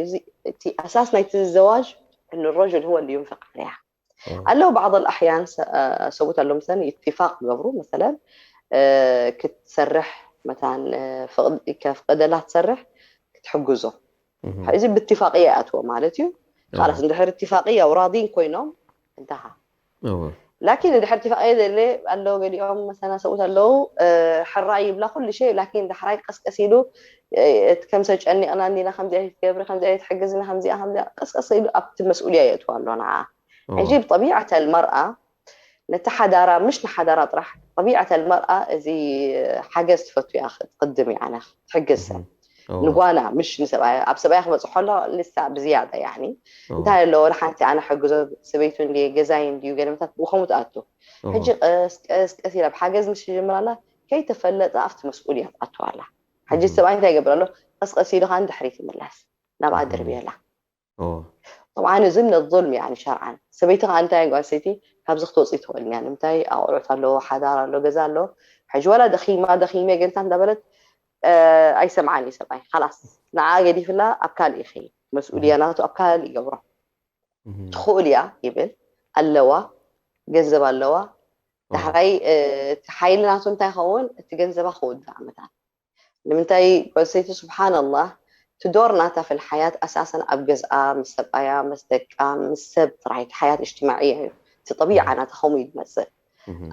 እቲ ኣሳስ ናይቲ ዘዋጅ ان الرجل هو اللي ينفق عليها ኣለዉ بعض الاحيان ሰብኡት ኣለዉ مثلا اتفاق ገብሩ مثلا ክትሰርሕ መታን ከፍቀደላ ትሰርሕ ክትሕግዞ እዚ ብاتفاقية ይኣትዎ ማለት እዩ። خلاص እንድሕር اتفاقية وراضين ኮይኖም انتهى لكن እንድሕር اتفاقية ዘለ ኣለዉ ገሊኦም مثلا ሰብኡት ኣለዉ ሕራይ ይብላ ኩሉ شيء لكن ዳሕራይ ቀስቀስ ኢሉ እቲ ከምሰ ጨኒቕና እንዲና ከምዚ ኣይትገብሪ ከምዚ ኣይትሕግዝና ከምዚኣ ከምዚኣ ቀስቀስ ኢሉ ኣብቲ መስኡልያ የእትዋ ኣሎ ንዓ ሕጂ ብጠቢዓተ ልመርኣ ነቲ ሓዳራ ምሽ ንሓዳራ ጥራሕ ጠቢዓተ ልመርኣ እዚ ሓገዝ ትፈቱ እያ ክትቅድም እያ ትሕግዝ ሰብ ንጓላ ምሽ ንሰብኣያ ኣብ ሰብኣያ ክበፅሖ ኣሎ ልሳ ብዝያዳ ያኒ እንታይ ኣለዎ ንሓንቲ ኣነ ሕግዞ ሰበይቱ እንዲ ገዛይ እንዲዩ ገለመታት ብኸሙ ትኣቱ ሕጂ ቀስቀስ ኢላ ብሓገዝ ምሽ ትጀምራላ ከይተፈለጠ ኣብቲ መስኡልያ ትኣቱ ኣላ ሕጂ ሰብኣይ እንታይ ይገብር ኣሎ ቀስቀስ ኢሉ ከዓ ንድሕሪት ይምለስ ናብኣ ድርብየላ طبعا እዚ من الظلم يعني شرعا ሰበይቲ ከዓ እንታይ ጓል ሰይቲ ካብዚ ክትወፅእ ትኽእል እያ ንምንታይ ኣቑዑት ኣለዎ ሓዳር ኣሎ ገዛ ኣሎ ሕጂ ዋላ ደኺማ ደኺመ ገንታ እንዳበለት ኣይሰምዓን እዩ ሰብኣይ خلاص ንዓ ገዲፍላ ኣብ ካልእ ይኸይድ መስኡልያ ናቱ ኣብ ካልእ ይገብሮ ትኽእል እያ ይብል ኣለዋ ገንዘብ ኣለዋ ዳሕራይ እቲ ሓይሊ ናቱ እንታይ ይኸውን እቲ ገንዘባ ክውዳእ መታን ንምንታይ ጓል ሰይቲ سبحان الله ትዶር ናታ في الحياة أساسا ኣብ ገዝኣ ምስ ሰብኣያ ምስ ደቃ ምስ ሰብ ጥራይ እቲ حياة اجتماعية እዩ እቲ طبيعة ናታ ከምኡ እዩ ዝመፅእ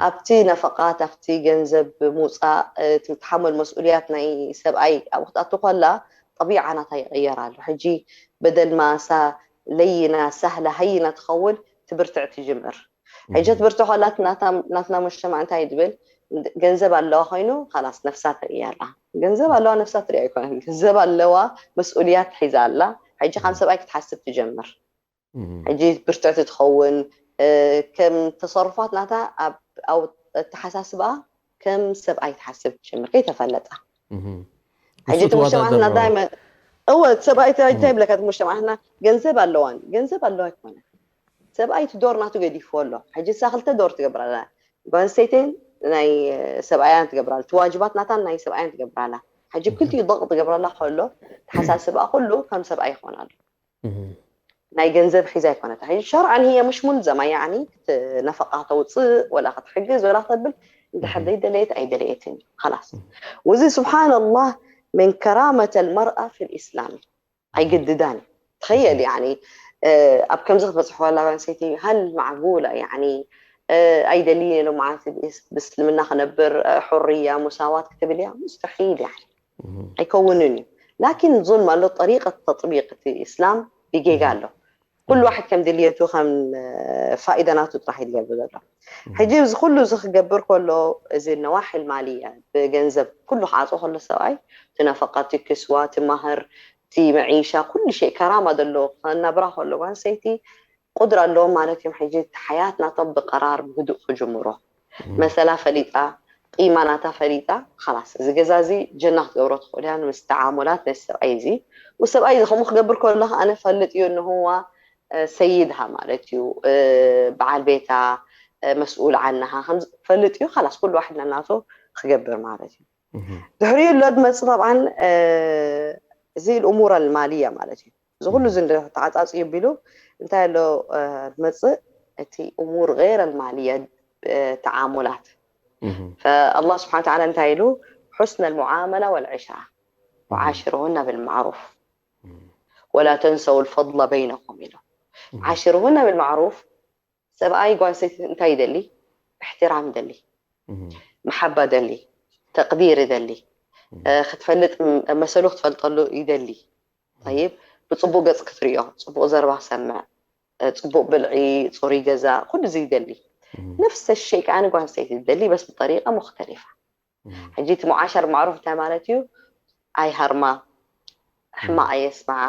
ኣብቲ ነፈቃት ኣብቲ ገንዘብ ምውፃእ እቲ ትሓመል መስኡልያት ናይ ሰብኣይ ኣብኡ ክትኣቱ ከላ طبيعة ናታ ይቕየር ኣሎ ሕጂ بدل ما እሳ ለይና ሳህላ ሃይና ትኸውን ትብርትዕ ትጅምር ሕጂ ትብርትዕ ከላ ናትና መሸማዕ እንታይ ትብል ገንዘብ ኣለዋ ኮይኑ خلاص ነፍሳ ተርእያ ኣላ ገንዘብ ኣለዋ ነፍሳ ትሪኣ ኣይኮነን ገንዘብ ኣለዋ መስኡልያት ሒዛ ኣላ ሕጂ ከም ሰብኣይ ክትሓስብ ትጀምር ሕጂ ብርትዕቲ ትኸውን ከም ተሰርፋት ናታ ኣብ ኣተሓሳስባ ከም ሰብኣይ ትሓስብ ትጀምር ከይተፈለጣ ሕጂ እቲ ሙጅተማዕትና ዳይመ እወ ሰብኣይ እንታይ ይብለካ እቲ ሙጅተማዕትና ገንዘብ ኣለዋን ገንዘብ ኣለዋ ኣይኮነ ሰብኣይ እቲ ዶር ናቱ ገዲፍዎ ኣሎ ሕጂ እሳ ክልተ ዶር ትገብር ኣላ ጓል ኣንስተይትን ናይ ሰብኣያን ትገብር ኣላ እቲ ዋጅባት ናታን ናይ ሰብኣያን ትገብር ኣላ ሕጂ ክልቲኡ ደቕ ትገብር ኣላ ከሎ ተሓሳስብኣ ኩሉ ከም ሰብኣይ ይኾን ኣሎ ናይ ገንዘብ ሒዛ ኣይኮነት ሕጂ ሸርዓን هي مش ملزمة يعني ነፈቃ ተውፅእ ወላ ክትሕግዝ ወላ ክተብል እንድሕር ዘይደለየት ኣይደለየትን እዩ خلاص وዚ سبحان الله من كرامة المرأة في الإسلام ኣይግድዳን ትኸየል يعني ኣብ ከምዚ ክትበፅሕ ዋላ ኣንሰይቲ هل معقولة يعني ኣይደልይን ኢሎም ማለት ብእስልምና ክነብር حرية مساواة ክትብል እያ مستحيل يعني ኣይከውንን እዩ لكن ظلم ኣሎ طريقة تطبيق እቲ إسلام ብጌጋ ኣሎ ኩሉ واحد ከም ድልየቱ ከም ፋኢዳ ናቱ ጥራሕ እዩ ዝገብር ዘሎ ሕጂ እዚ ኩሉ እዚ ክገብር ከሎ እዚ ነዋሒ ማልያ ብገንዘብ ኩሉ ክዓፅኦ ከሎ ሰብኣይ እቲ ነፈቃ እቲ ክስዋ እቲ ማህር እቲ መዒሻ ኩሉ ሸይ ከራማ ዘለዎ ከናብራ ከሎ ጓል ኣንሰይቲ ቁድራ ኣለዎም ማለት እዮም ሕጂ እቲ ሓያት ናቶም ብቀራር ብህዱእ ክጅምሮ መሰላ ፈሊጣ ቂማ ናታ ፈሊጣ خلاص እዚ ገዛ እዚ ጀና ክትገብሮ ትኽእል እያ ምስ ተዓሙላት ነቲ ሰብኣይ እዚ ወሰብኣይ እዚ ከምኡ ክገብር ከሎ ከዓ ኣነ ፈልጥ እዩ እንህዋ ሰይድሃ ማለት እዩ በዓል ቤታ መስኡል ዓናሃ ከምዚ ፈልጥ እዩ خلاص ኩሉ ዋሕድ ናናቱ ክገብር ማለት እዩ ድሕሪኡ ኣሎ ድመፅእ طبعا እዚ الأمور المالية ማለት እዩ። እዚ ኩሉ እዚ ተዓፃፂ ቢሉ እንታይ ኣሎ ድመፅእ እቲ أمور غير المالية تعاملات فالله سبحانه وتعالى እንታይ ኢሉ حسن المعاملة والعشرة وعاشروهن بالمعروف ولا تنسوا الفضل بينكم ኢሉ عاشروهن بالمعروف ሰብኣይ ጓል ሰይቲ እንታይ ይደሊ احترام ይደሊ محبة ይደሊ تقدير ይደሊ ክትፈልጥ መሰሉ ክትፈልጠሉ ይደሊ طيب ብፅቡቅ ገፅ ክትሪኦ ፅቡቅ ዘረባ ክሰምዕ ፅቡቅ ብልዒ ፅሩይ ገዛ ኩሉ እዚ ይደሊ نفس الشيء ከዓኒ ጓል ኣንስተይቲ ትደሊ بس بطريقة مختلفة ሕጂ እቲ معاشرة بالمعروف እንታይ ማለት እዩ ኣይሃርማ ሕማቅ ኣየስምዓ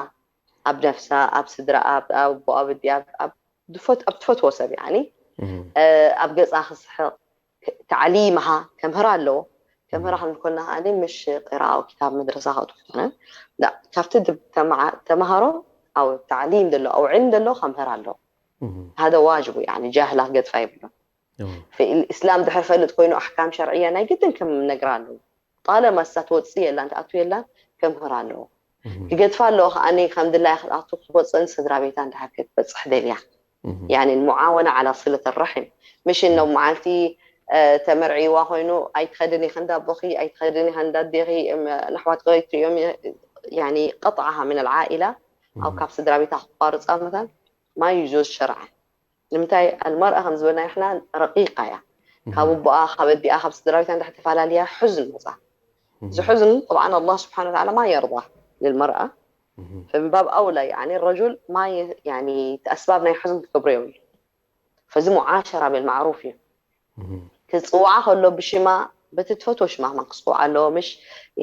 ኣብ ነፍሳ ኣብ ስድራ ኣብ ኣቦ ኣብ ኣዲኣ ኣብ ትፈትዎ ሰብ ያኒ ኣብ ገፃ ክስሕቅ تعليمها ከምህራ ኣለዎ ከምህራ ክንኮና ከዓኒ ምሽ ቅራኦ ክታብ መድረሳ ከእቱ ክኾነ ካብቲ ተምሃሮ ኣብ تعليم ዘሎ ኣብ علم ዘሎ ከምህራ ኣለዎ هذا واجب يعني جاهلة ክትገድፋ የብሉን في الإسلام ድሕር ፈልጥ ኮይኑ أحكام شرعية ናይ ግድን ከም ነግራ ኣለዎ طالما እሳ ትወፅእ የላን ትኣቱ የላን ከምህራ ኣለዎ ክገድፋ ኣለዎ ከዓኒ ከም ድላያ ክትኣቱ ክትወፅእን ስድራ ቤታ እንድሕር ክትበፅሕ ደልያ يعني المعاونة على صلة الرحم مش إنه መዓልቲ ተመርዒዋ ኮይኑ ኣይትኸድን ኢኺ እንዳ ኣቦኺ ኣይትኸድን ኢኺ እንዳ ኣዴኺ ንኣሕዋትኪ ኣይትሪኦም يعني قطعها من العائلة أو ካብ ስድራ ቤታ ክቋርፃ مثلا ما يجوز شرعا ንምንታይ المرأة ከም ዝበልና ንሕና رقيقة እያ ካብ ኣቦኣ ካብ ኣዲኣ ካብ ስድራ ቤታ እንድሕር ተፈላለያ حزن መፃ እዚ حزن طبعا الله سبحانه وتعالى ما يرضى للمرأة فمن باب أولى يعني الرجل ما ي... يعني እቲ ኣስባብ ናይ حزن ክገብሮ የብሉ فዚ معاشرة بالمعروف እዩ ክፅውዓ ከሎ ብሽማ በቲ ትፈትዎ ሽማ ከማን ክፅውዓ ኣለዎ ምሽ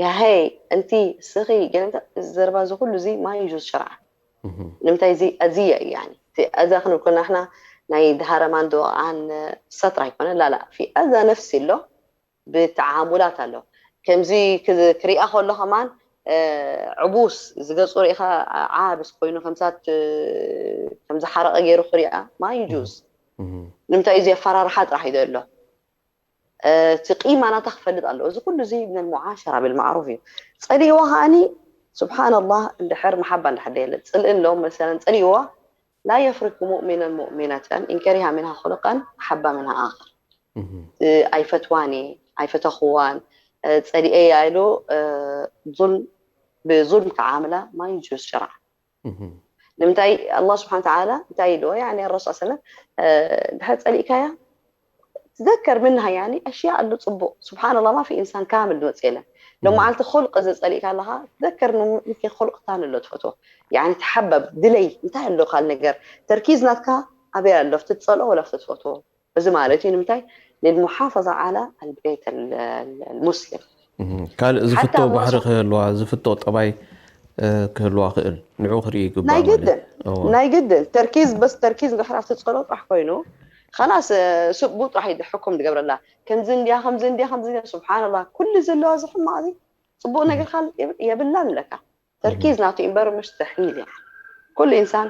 ያሀይ እንቲ ስኺ ገለ እዚ ዘረባ እዚ ኩሉ እዚ ما يجوز شرعا ንምንታይ እዚ ኣዝያ እዩ يعني እቲ ኣዛ ክንብል ከለና ንሕና ናይ ድሃረማን ድወቃዓን እሳ ጥራይ ኣይኮነ ላላ في أذى نفسي ኣሎ ብተዓሙላት ኣሎ ከምዚ ክሪኣ ከሎ ከማን ዕቡስ ዝገፁ ርኢኻ ዓብስ ኮይኑ ከምሳት ከምዝሓረቐ ገይሩ ክሪኣ ما يجوز ንምንታይ እዚ ኣፈራርሓ ጥራሕ እዩ ዘሎ እቲ ቂማ ናታ ክፈልጥ ኣለዎ እዚ ኩሉ እዚ من المعاشرة بالمعروف እዩ ፀሊእዋ ከዓኒ سبحان الله እንድሕር መሓባ እንድሕር ደየለ ፅልእን ሎም መሰለን ፀሊእዋ لا يفرق مؤمن مؤمنة إن كره منها خلقا أحب منها آخر ኣይፈትዋን እየ ኣይፈተኽዋን ፀሊኤያ ኢሉ ظلم ብظلم ተዓምላ ما يجوز شرعا ንምንታይ الله سبحانه وتعالى እንታይ ኢልዎ يعني الرسول صلى الله عليه وسلم ድሕር ፀሊእካያ تذكر منها يعني أشياء ኣሎ ፅቡቅ سبحان الله ما في إنسان كامل ዝመፅእ የለን ሎም መዓልቲ خلق እዚ ፀሊእካ ኣለኻ تذكر ምኪ خلق ታን ኣሎ ትፈትዎ يعني ተሓበብ ድለይ እንታይ ኣሎ ካል ነገር ተርኪዝ ናትካ ኣበይ ኣሎ ፍቲ ትፀልኦ ወላ ፍቲ ትፈትዎ እዚ ማለት እዩ ንምንታይ للمحافظة على البيت المسلم ካልእ ዝፍቶ ባሕሪ ክህልዋ ዝፍቶ ጠባይ ክህልዋ ክእል ንዑ ክርኢ ይግባእ ናይ ግድን ናይ ግድን ተርኪዝ በስ ተርኪዝ እንድሕር ኣብቲ ፀሎ ጥራሕ ኮይኑ خلاص ስብኡ ጥራሕ እዩ ሕኩም ዝገብረላ ከምዚ እንድያ ከምዚ እንድያ ከምዚ እንድያ سبحان الله ኩሉ ዘለዋ እዚ ሕማቕ እዚ ፅቡቅ ነገር ካል የብላን ለካ ተርኪዝ ናቱ እምበር مستحيل يعني ኩሉ إنسان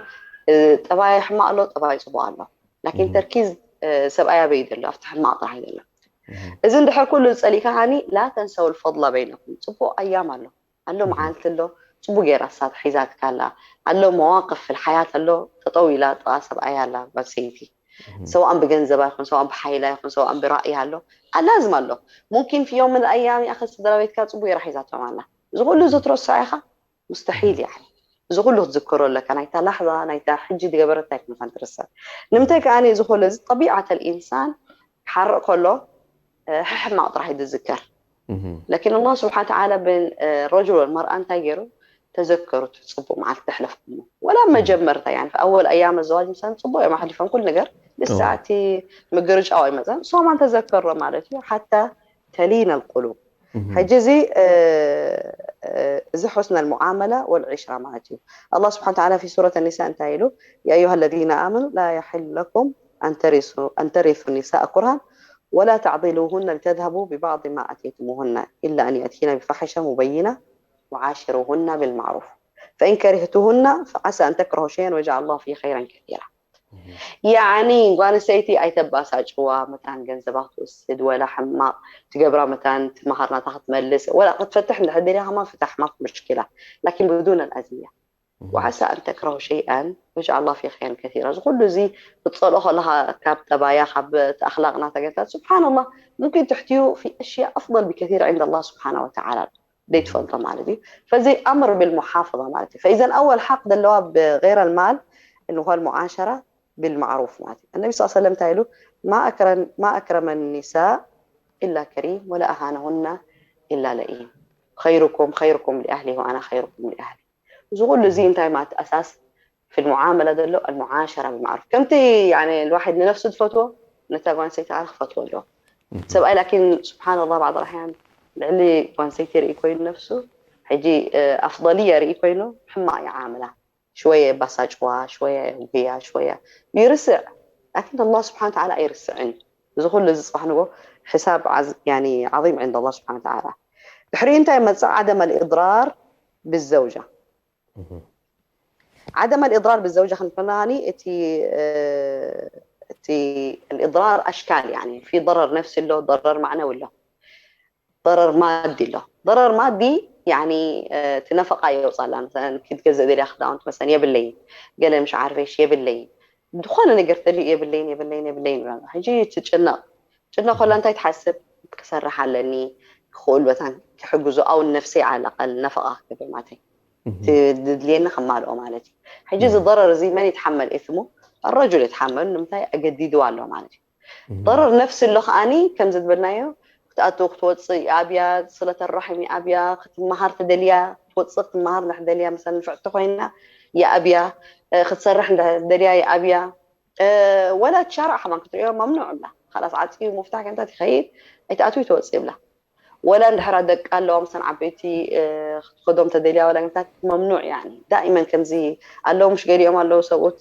ጠባይ ሕማቕ ኣሎ ጠባይ ፅቡቅ ኣሎ لكن ተርኪዝ ሰብኣይ ኣበይ ዘሎ ኣብቲ ሕማቕ ጥራሕ ዘሎ እዚ እንድሕር ኩሉ ዝፀሊእካ ከዓኒ لا تنسوا الفضل بينكم ፅቡቅ ኣያም ኣሎ ኣሎ መዓልቲ ኣሎ ፅቡቅ ገይራ እሳ ሒዛትካ ኣላ ኣሎ መዋቅፍ في الحياة ኣሎ ጠጠው ኢላ ጥቃ ሰብኣያ ኣላ ጓል ሰይቲ ሰዋእን ብገንዘባ ይኹን ሰዋእን ብሓይላ ይኹን ሰዋእን ብራእያ ኣሎ ኣላዝም ኣሎ ممكن في يوم من الأيام يا أخي ስድራ ቤትካ ፅቡቅ ገይራ ሒዛቶም ኣላ እዚ ኩሉ እዚ ትረስዖ ኢኻ مستحيل يعني እዚ ኩሉ ክትዝክሮ ኣለካ ናይታ ላሕዛ ናይታ ሕጂ ዝገበረታ ኣይኮንካን ትርስዕ ንምንታይ ከዓኒ እዚ ኩሉ እዚ طبيعة الإنسان ክሓርቕ ከሎ ሕሕማቕ ጥራሕ እዩ ዝዝከር لكن الله سبحانه وتعالى بالرجل والمرأة እንታይ ገይሩ ተዘከሩ እቲ ፅቡቅ መዓልቲ ተሕለፍኩሞ ወላ መጀመርታ يعني في أول أيام الزواج مثلا ፅቡቅ እዮም ኣሕሊፎም ኩሉ ነገር لسه እቲ ምግርጫው ኣይመፀን እሶም ኣንተዘከሮ ማለት እዩ حتى تلين القلوب ሕጂ እዚ እዚ حسن المعاملة والعشرة ማለት እዩ الله سبحانه وتعالى في سورة النساء እንታይ ኢሉ يا أيها الذين آمنوا لا يحل لكم أن ترثوا أن ترثوا النساء كرها ولا تعضلوهن لتذهبوا ببعض ما آتيتموهن إلا أن يأتين بفاحشة مبينة وعاشروهن بالمعروف فإن كرهتوهن فعسى أن تكرهوا شيئا ويجعل الله فيه خيرا كثيرا ያኒ ጓል ኣንስተይቲ ኣይተባሳጭዋ፣ መታን ገንዘባ ክትወስድ ወላ ሕማቕ ትገብራ፣ መታን ትመሃር ናታ ክትመልስ ወላ ክትፈትሕ እንድሕር ደልያ ከማ ፍታሕ ማፍ ምሽኪላ ላኪን ብዱን ኣልኣዝያ። وعسى أن تكرهوا شيئا ويجعل الله فيه خيرا كثيرا። እዚ ኩሉ እዚ ክትጸልኦ ከለኻ ካብ ጠባያ ካብ ኣኽላቕ ናታ ገንታት ስብሓንላህ ممكن ትሕትዩ في أشياء أفضل بكثير عند الله سبحانه وتعالى ዘይትፈልጦ ማለት እዩ። فዚ أمر بالمحافظة ማለት እዩ። فإذا أول حق ዘለዋ بغير المال اللي هو المعاشرة بالمعروف ማለት እዩ። النبي صلى الله عليه وسلم እንታይ ኢሉ ما أكرم ما أكرم النساء إلا كريم ولا أهانهن إلا لئيم خيركم خيركم لأهله وأنا خيركم لأهلي። እዚ ኩሉ እዚ እንታይ ማለት ኣሳስ في المعاملة ዘሎ المعاشرة بالمعروف ከምቲ يعني الواحد ንነፍሱ ዝፈትዎ ነታ ጓል ኣንስተይቲ ከዓ ክፈትዎ ኣለዎ። ሰብኣይ ላኪን ስብሓንላህ بعض الأحيان ልዕሊ ጓል ኣንስተይቲ ርኢ ኮይኑ ነፍሱ ሕጂ ኣፍضلية ርኢ ኮይኑ ሕማቕ ይዓምላ። ሽወየ ባሳጭዋ ሽወየ ጉያ ሽወየ ይርስዕ ላኪን الله سبحانه وتعالى ኣይርስዕን። እዚ ኩሉ እዚ ፅባሕ ንጎ حساب عظيم عند الله سبحانه وتعالى። ድሕሪኡ እንታይ መፅእ عدم الإضرار بالزوجة عدم الإضرار بالزوجة ክንፈናኒ እቲ እቲ الإضرار أشكال يعني في ضرر نفسي له ضرر معنوي له ضرر مادي له ضرر مادي يعني እቲ ነፈቃ የውፃላ مثلا ክትገዝእ ደልያ ክዳውንቲ مثلا የብለይን ገለ مش عارفة إيش የብለይን ዝኾነ ነገር ተልዩ የብለይን የብለይን የብለይን ሕጂ ትጭነቕ ጭነቕ ከላ እንታይ ትሓስብ ክሰርሕ ኣለኒ ክኽእል በታን ክሕግዙ ኣው ነፍሰይ على الأقل ነፈቃ ክገብር ማለተይ ድድልየኒ ከማልኦ ማለት እዩ። ሕጂ እዚ ضرر እዚ መን ይትሓመል ኢስሙ الرجل ይትሓመል ንምንታይ ኣገዲድዋ ኣሎ ማለት እዩ። ضرر ነፍሲ ኣሎ ከዓኒ ከምዚ ዝበልናዮ ክትኣቱ ክትወፅእ ይኣብያ ስለተ ራሒም ይኣብያ ክትመሃር ተደልያ ክትወፅእ ክትመሃር እንድሕር ደልያ مثلا ንፍዕቲ ኮይና ይኣብያ ክትሰርሕ እንድሕር ደልያ ይኣብያ ወላ ሻርዕ ከማን ክትሪኦ መምኑዕ እብላ ካላስ ዓፅዩ ምፍታሕ ከምታት ይኸይድ ኣይትኣትዊ ትወፅእ ይብላ ወላ እንድሕራ ደቂ ኣለዋ ምሰን ዓበይቲ ክትከዶም ተደልያ ወላ ግንታት መምኑዕ ያኒ ዳኢመን ከምዚ ኣለዉ ምሽ ገሊኦም ኣለዉ ሰብኡት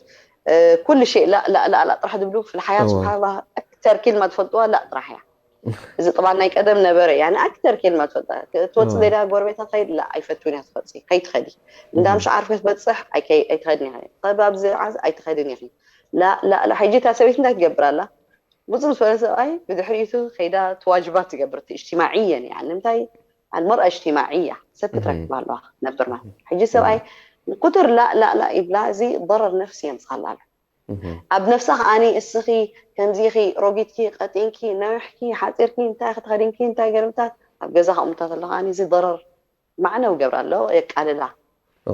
ኩሉ ሸይ ላ ላ ላ ላ ጥራሕ ዝብሉ في الحياة سبحان الله أكثر كلمة ዝፈልጥዋ ላ ጥራሕ እያ እዚ ጥባን ናይ ቀደም ነበረ ያኒ أكثر كلمة ትፈልጣ ትወፅእ ደልያ ጎረቤታ ከይድ ላ ኣይፈትውን እያ ትፈልፂ ከይትኸዲ እንዳ ምሽ ዓርፊ ክትበፅሕ ኣይትኸድን ኢኺ ጠባብ ዝዓዝ ኣይትኸድን ኢኺ ላ ላ ላ ሕጂ እታ ሰበይቲ እንታይ ትገብር ኣላ ብፅም ዝበለ ሰብኣይ ብድሕሪቱ ከይዳ ተዋጅባት ትገብር እቲ እጅትማዕየን እያ ንምንታይ المرأة اجتماعية ሰብ ክትረክብ ኣለዋ ክትነብር ማለት ሕጂ ሰብኣይ ንቁትር ላ ላ ላ ይብላ እዚ ضرر ነፍሲ የምፅኣላ ኣሎ ኣብ ነፍሳ ከዓኒ እስኺ ከምዚኺ ሮጊትኪ ቀጢንኪ ነዊሕኪ ሓፂርኪ እንታይ ክትኸዲንኪ እንታይ ገርምታት ኣብ ገዛ ከምኡታት ኣሎ ከዓኒ እዚ ضرر ማዕነዊ ገብራ ኣሎ የቃልላ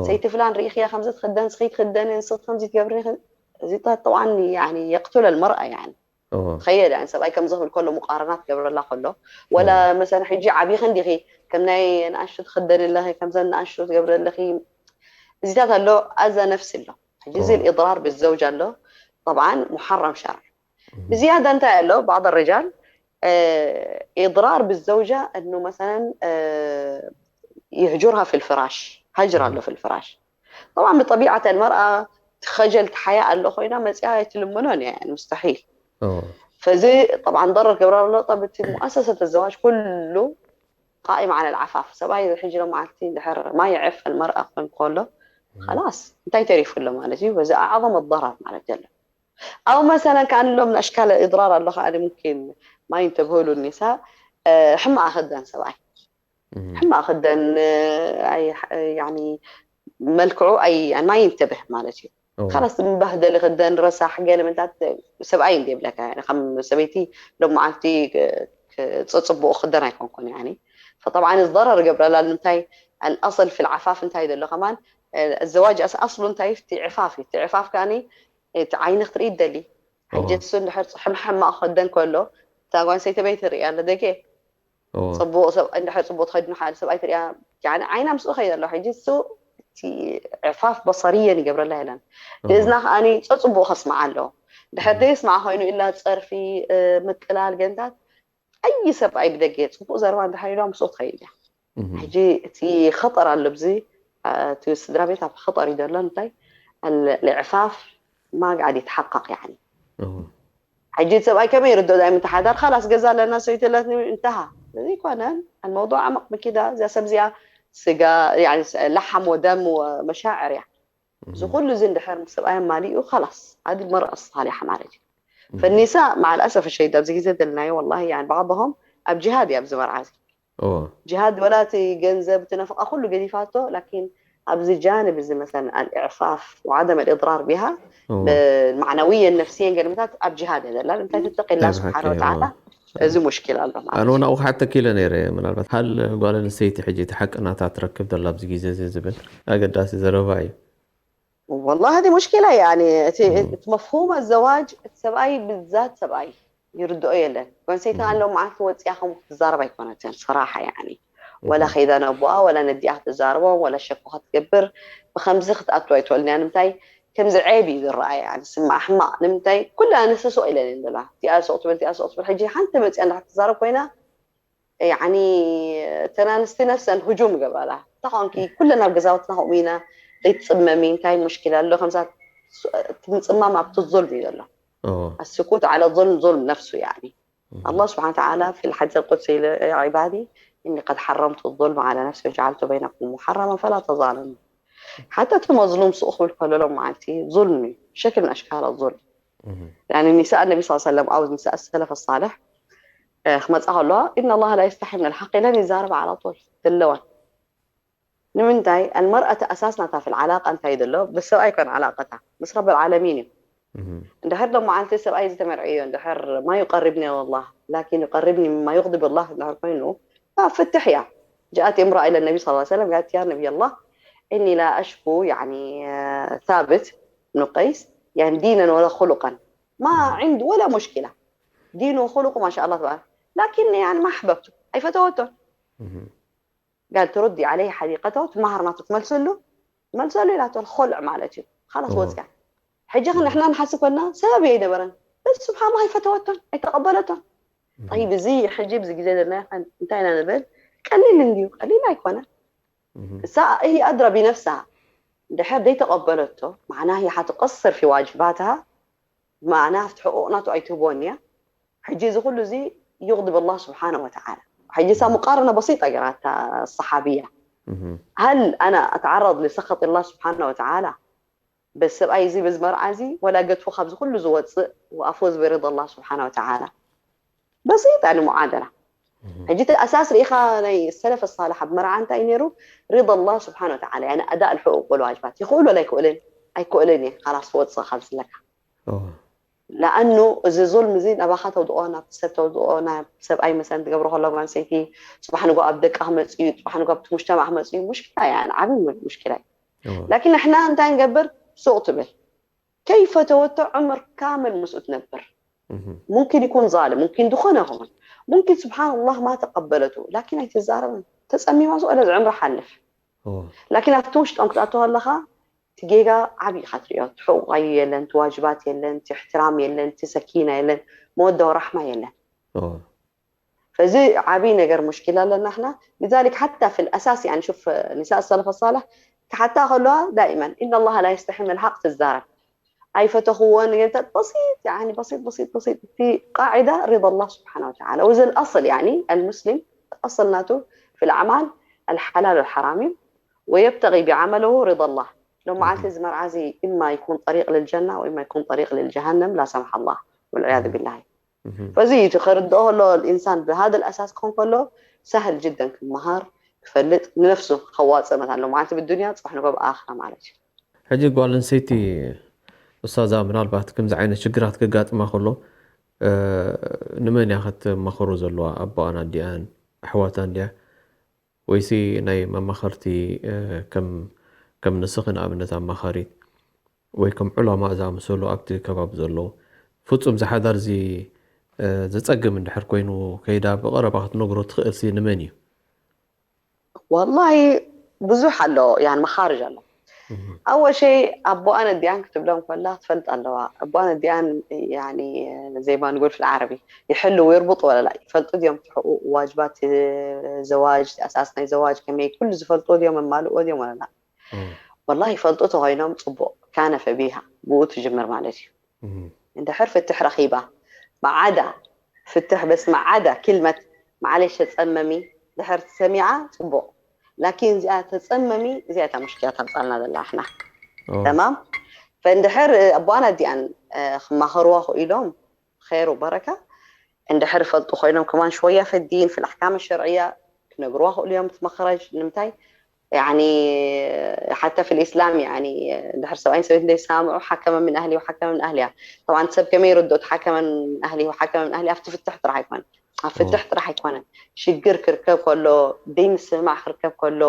ሰይቲ ፍላን ርኢኽያ ከምዚ ትኽደን ስኺ ትኽደኒ ንስኺ ከምዚ ትገብሪ እዚ ጠዋኒ يعني يقتل المرأة يعني ትኸየድ يعني ሰብኣይ ከምዚ ክብል ከሎ ሙቃረና ትገብረላ ከሎ ወላ መሰን ሕጂ ዓብይኺ እንዲኺ ከም ናይ ንኣሽቱ ትኽደኒ ኣለኺ ከምዘን ንኣሽቱ ትገብሪ ኣለኺ እዚታት ኣሎ ኣዛ ነፍሲ ኣሎ ሕጂ እዚ الإضرار بالزوج ኣሎ طبعا محرم شرع ብዝያዳ እንታይ ኣሎ بعض الرجال إضرار بالزوجة أنه مثلا يهجرها في الفراش هجر ኣሎ في الفراش طبعا بطبيعة المرأة ትኸጀል ትሓያ ኣሎ ኮይና መፅያ ኣይትልምኖን እያ يعني مستحيل فዚ طبعا ضرر ገብራ ኣሎ طب እቲ مؤسسة الزواج كله قائم على العفاف ሰብኣይ ሕጂ ሎም መዓልቲ ድሕር ما يعف المرأة ክኮን ከሎ خلاص እንታይ ተሪፉ ኣሎ ማለት እዩ በዚ أعظم الضرر ማለት ዘሎ أو مثلا كأن لهم أشكال إضرار ኣሎ ከኣ ممكن ما ينتبهوا له النساء ሕማቕ ክደን ሰብኣይ ሕማቕ ክደን يعني መልክዑ ኣይ ما ينتبه ማለት እዩ خلاص ምባህደል ክደን ረሳሕ ገለ ምንታት ሰብኣይ እንደ ይብለካ ከም ሰበይቲ ሎም መዓልቲ ፅፅቡቅ ክደን ኣይኮንኩን يعني فطبعا እዚ ضرر ገብረላ ንምንታይ الأصل في العفاف እንታይ ዘሎ ከማን الزواج أصله እንታይ እቲ ዕፋፍ እዩ እቲ ዕፋፍ ከኣኒ እቲ ዓይኒ ክትርኢ ትደሊ ሕጂ እሱ እንድሕር ሕምሕማቕ ክኸደን ከሎ እታ ጓል ኣንስተይቲ በይ ትርኢ ኣለ ደገ ፅቡቕ ሰብ እንድሕር ፅቡቕ ተኸዲኑ ሓደ ሰብኣይ ትሪኣ يعني ዓይና ምስኡ ከይድ ኣሎ ሕጂ እሱ እቲ ዕፋፍ በሰርየን ይገብረላ የለን እዝና ከዓኒ ፀፅቡቕ ከስምዓ ኣለዎ ድሕር ደይስማዕ ኮይኑ ኢላ ፀርፊ ምቅላል ገንታት ኣይ ሰብኣይ ብደገ ፅቡቕ ዘረባ እንድሕር ኢልዋ ምስኡ ትኸይድ እያ ሕጂ እቲ ኸጠር ኣሎ ብዚ እቲ ስድራ ቤት ኣብ ኸጠር እዩ ዘሎ እንታይ ልዕፋፍ ማግዓድ ይትሓቃቕ ያኒ ሕጂ ሰብኣይ ከመይ ይርዶ ዳይ ምትሓዳር ካላስ ገዛ ኣለና ሰበይቲ ኣለትኒ እንተሃ እዚ ይኮነን الموضوع عمق من كده እዚኣ ሰብ እዚኣ ስጋ يعني لحم ودم ومشاعر يعني እዚ ኩሉ እዚ እንድሕር ምስ ሰብኣይ ኣማሊኡ፣ خلاص፣ هذه المرأة الصالحة ማለት እዩ። فالنساء مع الأسف الشديد ኣብዚ ግዜ ዘለናዮ፣ والله، يعني بعضهم ኣብ ጅሃድ እዩ ኣብዚ መርዓ እዚ። እዎ ጅሃድ ወላ እቲ ገንዘብ እቲ ነፈቃ ኩሉ ገዲፋቶ፣ ላኪን ኣብዚ ጃንብ እዚ መሰለን الإعفاف وعدم الإضرار بها እዎ መዕነውየን ነፍስየን ገለመታት ኣብ ጅሃድ እየ ዘላ። እንታይ ትተቂ ላ ናይ ብሓቂ ስብሓን ወተዓላ እዎ እዚ ሙሽኪል ኣሎ ማለት ኣነ እውን እዩ። ኣብኡ ሓተኪ ኢለ ነይረ። ምናልባት ሃል ጓል ኣንስተይቲ ሕጂ እቲ ሓቂ ናታ ትረክብ ዘላ ኣብዚ ግዜ እዚ ዝብል ኣገዳሲ ዘረባ እዩ። والله هذه مشكلة يعني እቲ እዎ እቲ መፍሁም ኣዘዋጅ እቲ ሰብኣይ ብዛት ሰብኣይ ይርድኦ የለን። ጓል ኣንስተይቲ እዎ ኣሎ መዓልቲ ወፂያ ከምኡ ክትዛረብ ኣይኮነትን ሰራሓ يعني ወላ እዎ ከይዳ ነቦኣ ወላ ነዲኣ ክትዛረቦም ወላ ሸኮ ክትገብር ብከምዚ ክትኣቱ ኣይትወልን እያ። ንምንታይ ከምዚ ዔብ እዩ ዝረኣያ يعني ስማዕ ሕማቕ ንምንታይ ኩላ ኣንስቲ ሱቕ ኢለን እየን ዘለዋ። እቲኣ ሱቕ ትብል እቲኣ ሱቕ ትብል ሕጂ ሓንቲ መፂኣ እንዳ ክትዛረብ ኮይና يعني እተን ኣንስቲ ነፍሰን ህጁም ይገብራላ። እንታይ ኮንኪ ኩለን ኣብ ገዛውትና ከምኡ ኢና ዘይትፅመሚ እንታይ ሙሽኪል ኣሎ ከምዛ እቲ ምፅማም ኣብቲ ظلم እዩ ዘሎ። እዎ السكوت على الظلم ظلم نفسه يعني እዎ الله سبحانه وتعالى في الحديث القدسي يا عبادي إني قد حرمت الظلم على نفسي وجعلته بينكم محرما فلا تظالموا. حتى እቲ መዝሉም ስቕ ክብል ከሎ ሎም መዓልቲ ظلم እዩ شكل من أشكال الظلم እህ يعني نساء النبي صلى الله عليه وسلم أو نساء السلف الصالح ክመፃ ከለዋ إن الله لا يستحي من الحق ኢለን ይዛረባ على طول ዘለወን ንምንታይ المرأة እቲ ኣሳስ ናታ في العلاقة እንታይ ዘሎ ብሰብኣይ ኮን علاقة ምስ رب العالمين እዩ እህ እንድሕር ሎም መዓልቲ ሰብኣይ ዝተመርዕዮ እንድሕር ما يقربني والله لكن يقربني مما يغضب الله እንድሕር ኮይኑ ፍትሕ እያ جاءت امرأة إلى النبي صلى الله عليه وسلم قالت يا نبي الله إني لا أشكو يعني ثابت بن قيس يعني دينا ولا خلقا ما عنده ولا مشكلة دينه وخلقه ما شاء الله تبارك لكن يعني ما أحببته ኣይፈተወቶን እህ قال تردي عليه حديقته እቲ ማህር ናቱ ትመልስሉ መልሰሉ ኢላቶ خلع ማለት እዩ خلاص እዎ ወፅያ ሕጂ ኸ ንሕና ንሓስብ ኮልና ሰበብ ኣይነበረን በስ ስብሓን ላ ኣይፈተወቶን ኣይተቐበለቶን እህ طيب እዚ ሕጂ ብዚ ግዜ ዘለና እንታይ ኢና ንብል ቀሊል እንድዩ ቀሊል ኣይኮነ እህ እሳ هي أدرى بنفسها ድሕር ዘይተቐበለቶ معناه هي حتقصر في واجباتها معناه ኣብቲ ሕቁቕ ናቱ ኣይትህቦን እያ ሕጂ እዚ ኩሉ እዚ يغضب الله سبحانه وتعالى ሕጂ እሳ مقارنة بسيطة ገራታ الصحابية እህ هل أنا أتعرض لسخط الله سبحانه وتعالى በዚ ሰብኣይ እዚ በዚ መርዓ እዚ ولا ገድፎ ካብዚ ኩሉ ዝወፅእ وأفوز برضا الله سبحانه وتعالى بسيطة يعني معادلة እህ ሕጂ እቲ ኣሳስ ርኢኻ ናይ السلف الصالح ኣብ መርዓ እንታይ እዩ ነይሩ رضا الله سبحانه وتعالى يعني أداء الحقوق والواجبات ይኽእሉ ولا ኣይክእልን ኣይክእልን እየ خلاص ወፅእ ካብ ዝለካ እዎ لأنه እዚ ظلم እዚ ናባኻ ተውድቆ ናብቲ ሰብ ተውድቆ ናብ ሰብኣይ መሰለን ትገብሮ ከሎ ጓል ኣንስተይቲ ፅባሕ ንጎ ኣብ ደቃ ክመፅእ እዩ ፅባሕ ንጎ ኣብቲ مجتمع ክመፅእ እዩ مشكلة እያ ዓብይ مشكلة እዩ እዎ لكن ንሕና እንታይ ንገብር ሱቕ ትብል كيف ተወቶ عمر كامل ምስኡ ትነብር እህ ممكن يكون ظالم ممكن ዝኾነ ይኸውን ممكن سبحان الله ما تقبلته لكن ኣይትዛረብን ተፀሚማ ዝቆለ ዝዕምራ ሓልፍ እዎ لكن ኣብቲ ውሽጦም ክትኣቱ ከለኻ እቲ ጌጋ ዓብዪ ኢኻ ትሪኦ እቲ ሕቁቕ ኣዩ የለን እቲ ዋጅባት የለን እቲ احترام የለን እቲ ሰኪና የለን መወዳ ወራሕማ የለን እዎ فዚ ዓብዪ ነገር مشكلة ኣለና احنا لذلك حتى في الأساس يعني شوف نساء السلف الصالح ክሓታ ከለዋ دائما إن الله لا يستحي من الحق ትዛረብ ኣይፈተኽዎን ገንተ بسيط يعني بسيط بسيط بسيط في قاعدة رضا الله سبحانه وتعالى وزي الأصل يعني المسلم الأصل ናቱ في الأعمال الحلال والحرام ويبتغي بعمله رضا الله ሎም መዓልቲ እዚ መርዓ እዚ إما يكون طريق للجنة وإما يكون طريق للجهنم لا سمح الله والعياذ بالله እህ فዚ እቲ ክርድኦ ከሎ الإنسان بهذا الأساس ክኾን ከሎ سهل جدا ክመሃር ክፈልጥ ንነፍሱ ከዋፅእ መት ኣሎ መዓልቲ ብዱንያ ፅባሕ ንጎ ብኣኽራ ማለት እዩ ሕጂ ጓል ኣንስተይቲ ኡስታዛ ምናልባት ከምዚ ዓይነት ሽግራት ከጋጥማ ከሎ እ፣ ንመን እያ ከተማኸሩ ዘለዋ? ኣቦኣን ኣዲኣን ኣሕዋታን ድያ ወይሲ ናይ መማኸርቲ እ፣ ከም ከም ንስኺ ንኣብነት ኣማኻሪት ወይ ከም ዑላማ ዝኣመሰሉ ኣብቲ ከባቢ ዘለዉ ፍጹም ዝሓዳር እዚ እ፣ ዘጸግም እንድሕር ኮይኑ ከይዳ ብቐረባ ክትነግሮ ትኽእልሲ ንመን እዩ? والله ብዙሕ ኣሎ يعني مخارج ኣሎ እህ أول شيء ኣቦኣን ኣዲኣን ክትብሎም ከላ ክትፈልጥ ኣለዋ ኣቦኣን ኣዲኣን يعني زي ما نقول في العربي يحلوا ويربطوا ولا لا ይፈልጡ ድዮም ትሕኡ واجبات زواج ኣሳስ ናይ زواج ከመይ ኩሉ ዝፈልጡ ድዮም ኣማልእዎ ድዮም ولا لا እህ والله ይፈልጡ ተኾይኖም ፅቡቅ كان فبها ብኡ ትጅምር ማለት እዩ እህ እንድሕር ፍትሕ ረኺባ ማዓዳ ፍትሕ በስ ማዓዳ ክልመት معلش ተፀመሚ ድሕር ሰሚዓ ፅቡቅ لكن እዚኣ ተፀመሚ እዚኣ እታ مشكلة ተምፃልና ዘላ احنا تمام. فእንድሕር ኣቦኣን ኣዲኣን ክማኸርዋ ክኢሎም ኸይር ወበረካ። እንድሕር ፈልጡ ኮይኖም ከማን ሸወያ ፈዲን في الأحكام الشرعية ክነግርዋ ክእሉ እዮም። ትመኸረጅ ንምንታይ يعني حتى في الإسلام يعني እንድሕር ሰብኣይን ሰበይትን ዘይሰማምዑ حكم من أهله وحكم من أهلها። طبعا ሰብ ከመይ ይርድኦ? حكم من أهله وحكم من أهلها ኣብቲ ፍትሕ ጥራሕ ኣይኮነን፣ ኣብ ፍትሕ ጥራሕ ኣይኮነን። ሽግር ክርከብ ከሎ፣ ዘይምስምማዕ ክርከብ ከሎ፣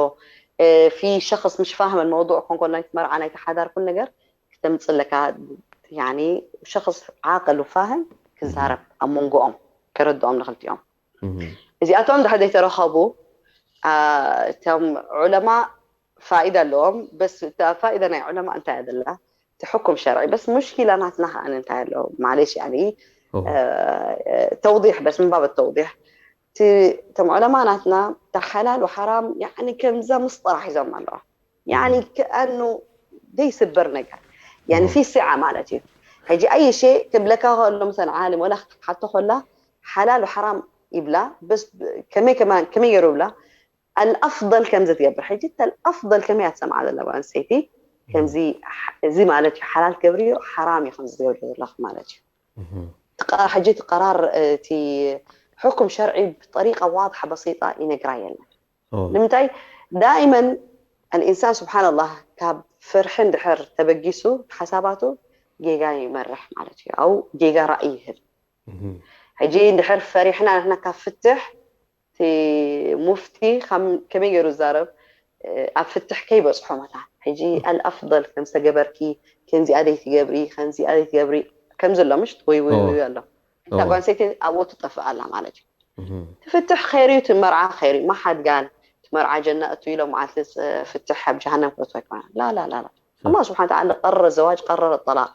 في شخص مش فاهم الموضوع ኮን ከሎ ናይቲ መርዓ ናይቲ ሓዳር ኩሉ ነገር ክተምፅእ ኣለካ። يعني شخص عاقل وفاهم ክዛረብ ኣብ መንጎኦም ከረድኦም ንክልቲኦም። እዚኣቶም ድሕር ዘይተረኸቡ እቶም ዑለማ ፋኢዳ ኣለዎም። በስ እታ ፋኢዳ ናይ ዑለማ እንታይ እያ ዘላ? እቲ ሕኩም ሸርዒ። በስ ሙሽኪላ ናትና ከኣ እንታይ ኣሎ? ማለሽ ያኒ ተውዲሕ በስ ምንባብ ተውዲሕ እቶም ዑለማ ናትና እታ ሓላል ወሓራም ያኒ ከምዛ ምስጠራ ሒዞም ኣለዋ። ያኒ ከኣኑ ዘይስበር ነገር ያኒ ፊ ስዓ ማለት እዩ። ሕጂ ኣይ ሸ ክብለካ ከሎ ምሰን ዓሊም ወላ ክትሓቶ ከላ ሓላል ወሓራም ይብላ። በስ ከመይ ከማን ከመይ ገይሩ ይብላ ኣልኣፍضል ከምዚ ትገብር። ሕጂ እታ ኣልኣፍضል ከመይ እያ ትሰምዓ ዘላ ጓል ኣንስተይቲ? ከምዚ እዚ ማለት እዩ ሓላል ትገብርዮ ሓራም እዩ ከምዚ ትገብርዮ ዘለኹ ማለት እዩ። ሕጂ እቲ ቀራር እቲ ሕኩም ሸርዒ ብጠሪቃ ዋضحة بسيطة ይነግራ የለን። ንምንታይ ዳይመን الإنسان سبحان الله ካብ ፍርሒ እንድሕር ተበጊሱ ሓሳባቱ ጌጋ ይመርሕ ማለት እዩ። ኣው ጌጋ ራእይ ይህብ። ሕጂ እንድሕር ፈሪሕና ንሕና ካብ ፍትሕ እቲ ሙፍቲ ከመይ ገይሩ ዝዛረብ ኣብ ፍትሕ ከይበፅሖ መታን ሕጂ ኣልኣፍضል ከም ዝተገበርኪ ከምዚኣ ደይትገብሪ ከምዚኣ ደይትገብሪ ከምዚ ኣሎ ምሽ ወይ ወይ ወይ ኣሎ እታ ጓል ኣንስተይቲ ኣብኡ ትጠፍእ ኣላ ማለት እዩ። ትፍትሕ ኸይር እዩ፣ ትመርዓ ኸይር እዩ። ማሓድ ጋል ትመርዓ ጀና እቱ ኢሎ መዓልቲ ፍትሕ ኣብ ጀሃነም ክእትዋ ኣይኮነ። ላ ላ ላ ላ الله سبحانه وتعالى قرر الزواج قرر الطلاق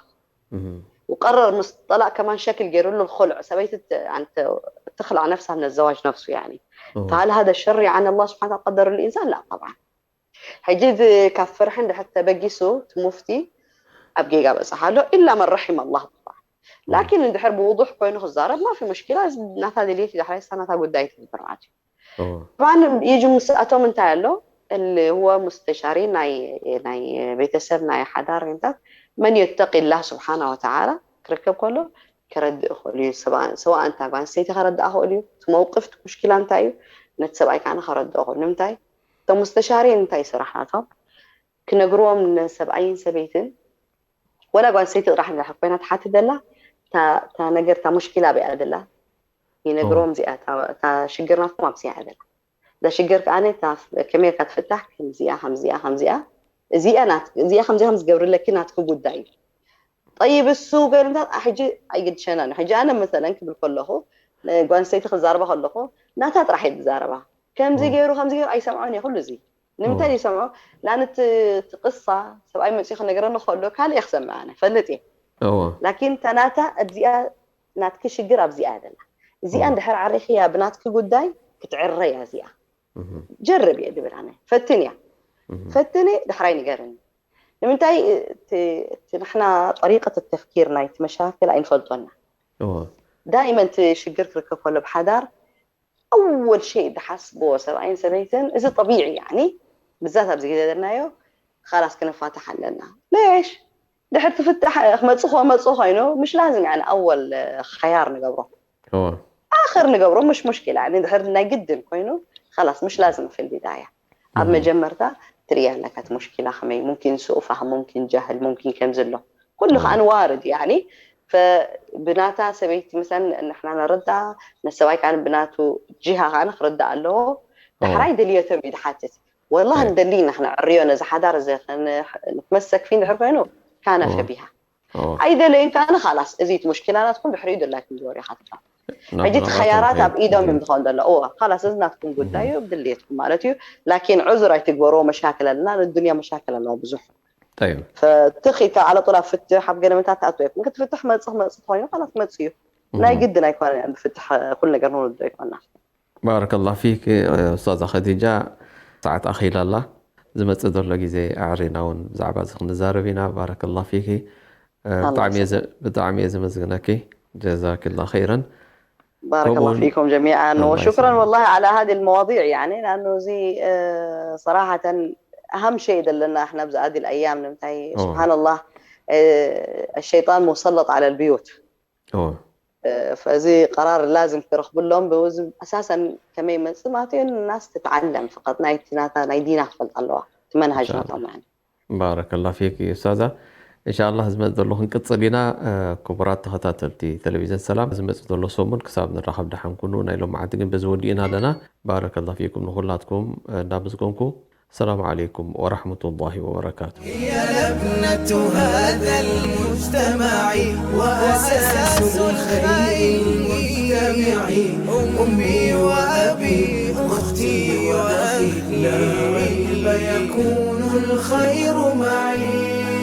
وقرر مس طلاق كمان شكل ገይሩሉ الخلع ሰበይቲ ትኽላዕ ነፍሳ من الزواج نفسه يعني فهل هذا شرعي عن الله سبحانه وتعالى قدر الإنسان لا طبعا ሕጂ ካብ ፍርሒ እንድሕር ተበጊሱ እቲ ሙፍቲ ኣብ ጌጋ በፅሓ ኣሎ إلا من رحم الله طبعا لكن እንድሕር ብውضوح ኮይኑ ክዛረብ ما في مشكلة ናታ ድልየት ዳሕራይ ናታ ጉዳይ ትግበር ማለት እዩ طبعا يجي ምስኣቶም እንታይ ኣሎ اللي هو مستشاري ናይ ናይ ቤተሰብ ናይ ሓዳር ታት من يتقي الله سبحانه وتعالى ክርከብ ከሎ ከረድእ ክእል እዩ። ሰብኣን እታ ጓል ኣንስተይቲ ከረድኣ ክእል እዩ። እቲ መውቅፍ እቲ ሙሽኪላ እንታይ እዩ ነቲ ሰብኣይ ከዓነ ከረድኦ ክእል። ንምንታይ እቶም مستشاري እንታይ ስራሕ ናቶም ክነግርዎም ንሰብኣይን ሰበይትን ወላ ጓል ኣንስተይቲ ጥራሕ እንድሕር ኮይና ትሓትት ዘላ እታ ነገር እታ ሙሽኪላ ኣበይኣ ዘላ ይነግርዎም እዚኣ እታ ሽግር ናትኩም ኣብዚኣ እያ ዘላ እዛ ሽግር ከዓ ከመይ ኢልካ ትፍታሕ ከምዚኣ ከምዚኣ ከምዚኣ እዚኣ ናት እዚኣ ከምዚኣ ከም ዝገብርለኪ ናትኪ ጉዳይ እዩ ጠይብ እሱ ገይሩ እንታ ሕጂ ኣይግድሸና ሕጂ ኣነ መሰለን ክብል ከለኹ ጓል ኣንስተይቲ ክዛረባ ከለኹ ናታ ጥራሕ እየ ዝዛረባ ከምዚ ገይሩ ከምዚ ገይሩ ኣይሰምዖን እየ ኩሉ እዚ ንምንታይ ይሰምዖ ናንቲ ቅሳ ሰብኣይ መፅኡ ክነግረኒ ከሎ ካልእ እየ ክሰምዕ ኣነ ፈልጥ እየ ላኪን ተናታ እዚኣ ናትኪ ሽግር ኣብዚኣ እያ ዘላ እዚኣ እንድሕር ዓሪኽያ ብናትኪ ጉዳይ ክትዕረ እያ እዚኣ ጀርብ እየ ዝብል ኣነ ፈትን እያ ፈትኒ ድሕራይ ንገርኒ ንምንታይ እቲ ንሕና ጠሪቀት ተፍኪር ናይቲ መሻክል ኣይንፈልጦና ዳይመን እቲ ሽግር ክርከብ ከሎ ብሓዳር ኣወል ሸይ ዝሓስብዎ ሰብኣይን ሰበይትን እዚ ጠቢዒ ያኒ ብዛት ኣብዚ ግዜ ዘለናዮ ካላስ ክንፋታሕ ኣለና ሌሽ ድሕር ትፍታሕ ክመፅእ ክመፅእ ኮይኑ ምሽ ላዝም ያኒ ኣወል ኸያር ንገብሮ ኣኽር ንገብሮ ምሽ ሙሽኪላ ያኒ ድሕር ናይ ግድን ኮይኑ ካላስ ምሽ ላዝም ፊል ቢዳያ ኣብ መጀመርታ ትርእያ ኣለካ እቲ ሙሽኪላ ከመይ ሙምኪን ስኡ ፋህም ሙምኪን ጃህል ሙምኪን ከምዚ ኣሎ ኩሉ ከዓ ንዋርድ ያኒ ብናታ ሰበይቲ مثلا ንሕና ንርዳ ነሰብኣይ ከዓ ብናቱ ጂሃ ከዓ ክርዳእ ኣለዎ ዳሕራይ ድልየቶም እዩ ዝሓትት ወላ ንደሊ ኢና ክነዕርዮ ነዚ ሓዳር እዚ ንክመሰክፊ እንድሕር ኮይኑ ካነ ፈቢሃ ኣይደለይን ከዓ ንካላስ እዚ እቲ ሙሽኪላ ናትኩም ድሕሪኡ ድላይኩም ዝበሩ ኢካ ትካ ሕጂ እቲ ኸያራት ኣብ ኢዶም እዮም ዝኸውን ዘሎ እዎ ካላስ እዚ ናትኩም ጉዳይ እዩ ድልየትኩም ማለት እዩ ላኪን ዑዙር ኣይትግበርዎ መሻክል ኣለና ንዱንያ መሻክል ኣለዋ ብዙሕ طيب ፈትኺ ካብ ዓለጦላ ፍትሕ ኣብ ገለ መታት ትኣትዎ ይኹን ክትፍትሕ መፅእ ክመፅእ ተኮይኑ ካላስ መፅእ እዩ ናይ ግድን ኣይኮነ ብፍትሕ ኩሉ ነገር ንወልዶ ኣይኮና ባረከላ ፊክ ኡስታዛ ከዲጃ ሰዓት ኣኺላ ኣላ ዝመፅእ ዘሎ ግዜ ኣዕሪና እውን ብዛዕባ እዚ ክንዛረብ ኢና ባረከላ ፊኪ ብጣዕሚ እየ ዘመስግነኪ ጀዛክላ ኸይረን بارك الله فيكم جميعا وشكرا والله على هذه المواضيع يعني لأنه زي صراحة أهم شيء دلنا احنا بزادي الأيام نمتاي سبحان الله. الشيطان مسلط على البيوت. فزي قرار لازم ترخبلهم بوز أساسا كمي من سماتين الناس تتعلم فقط نايتناتا نايدينا خفلت الله تمنهج نطمعن. ባረከላ ፊክ ኡስታዛ። እንሻላ ዝመፅ ዘሎ ክንቅፅል ኢና። ክቡራት ተኸታተልቲ ቴሌቪዝን ሰላም፣ ዝመፅ ዘሎ ሰሙን ክሳብ ንራኸብ ደሓን ኩኑ። ናይ ሎማዓንቲ ግን በዚ ወዲእና ኣለና። ባረከላ ፊኩም ንኹላትኩም እንዳመስገንኩ ሰላም ዓለይኩም ወራሕመቱላሂ ወበረካቱ። هي لبنة هذا المجتمع وأساس الخير المجتمع. أمي وأبي أختي وأخي لا ريب يكون الخير معي.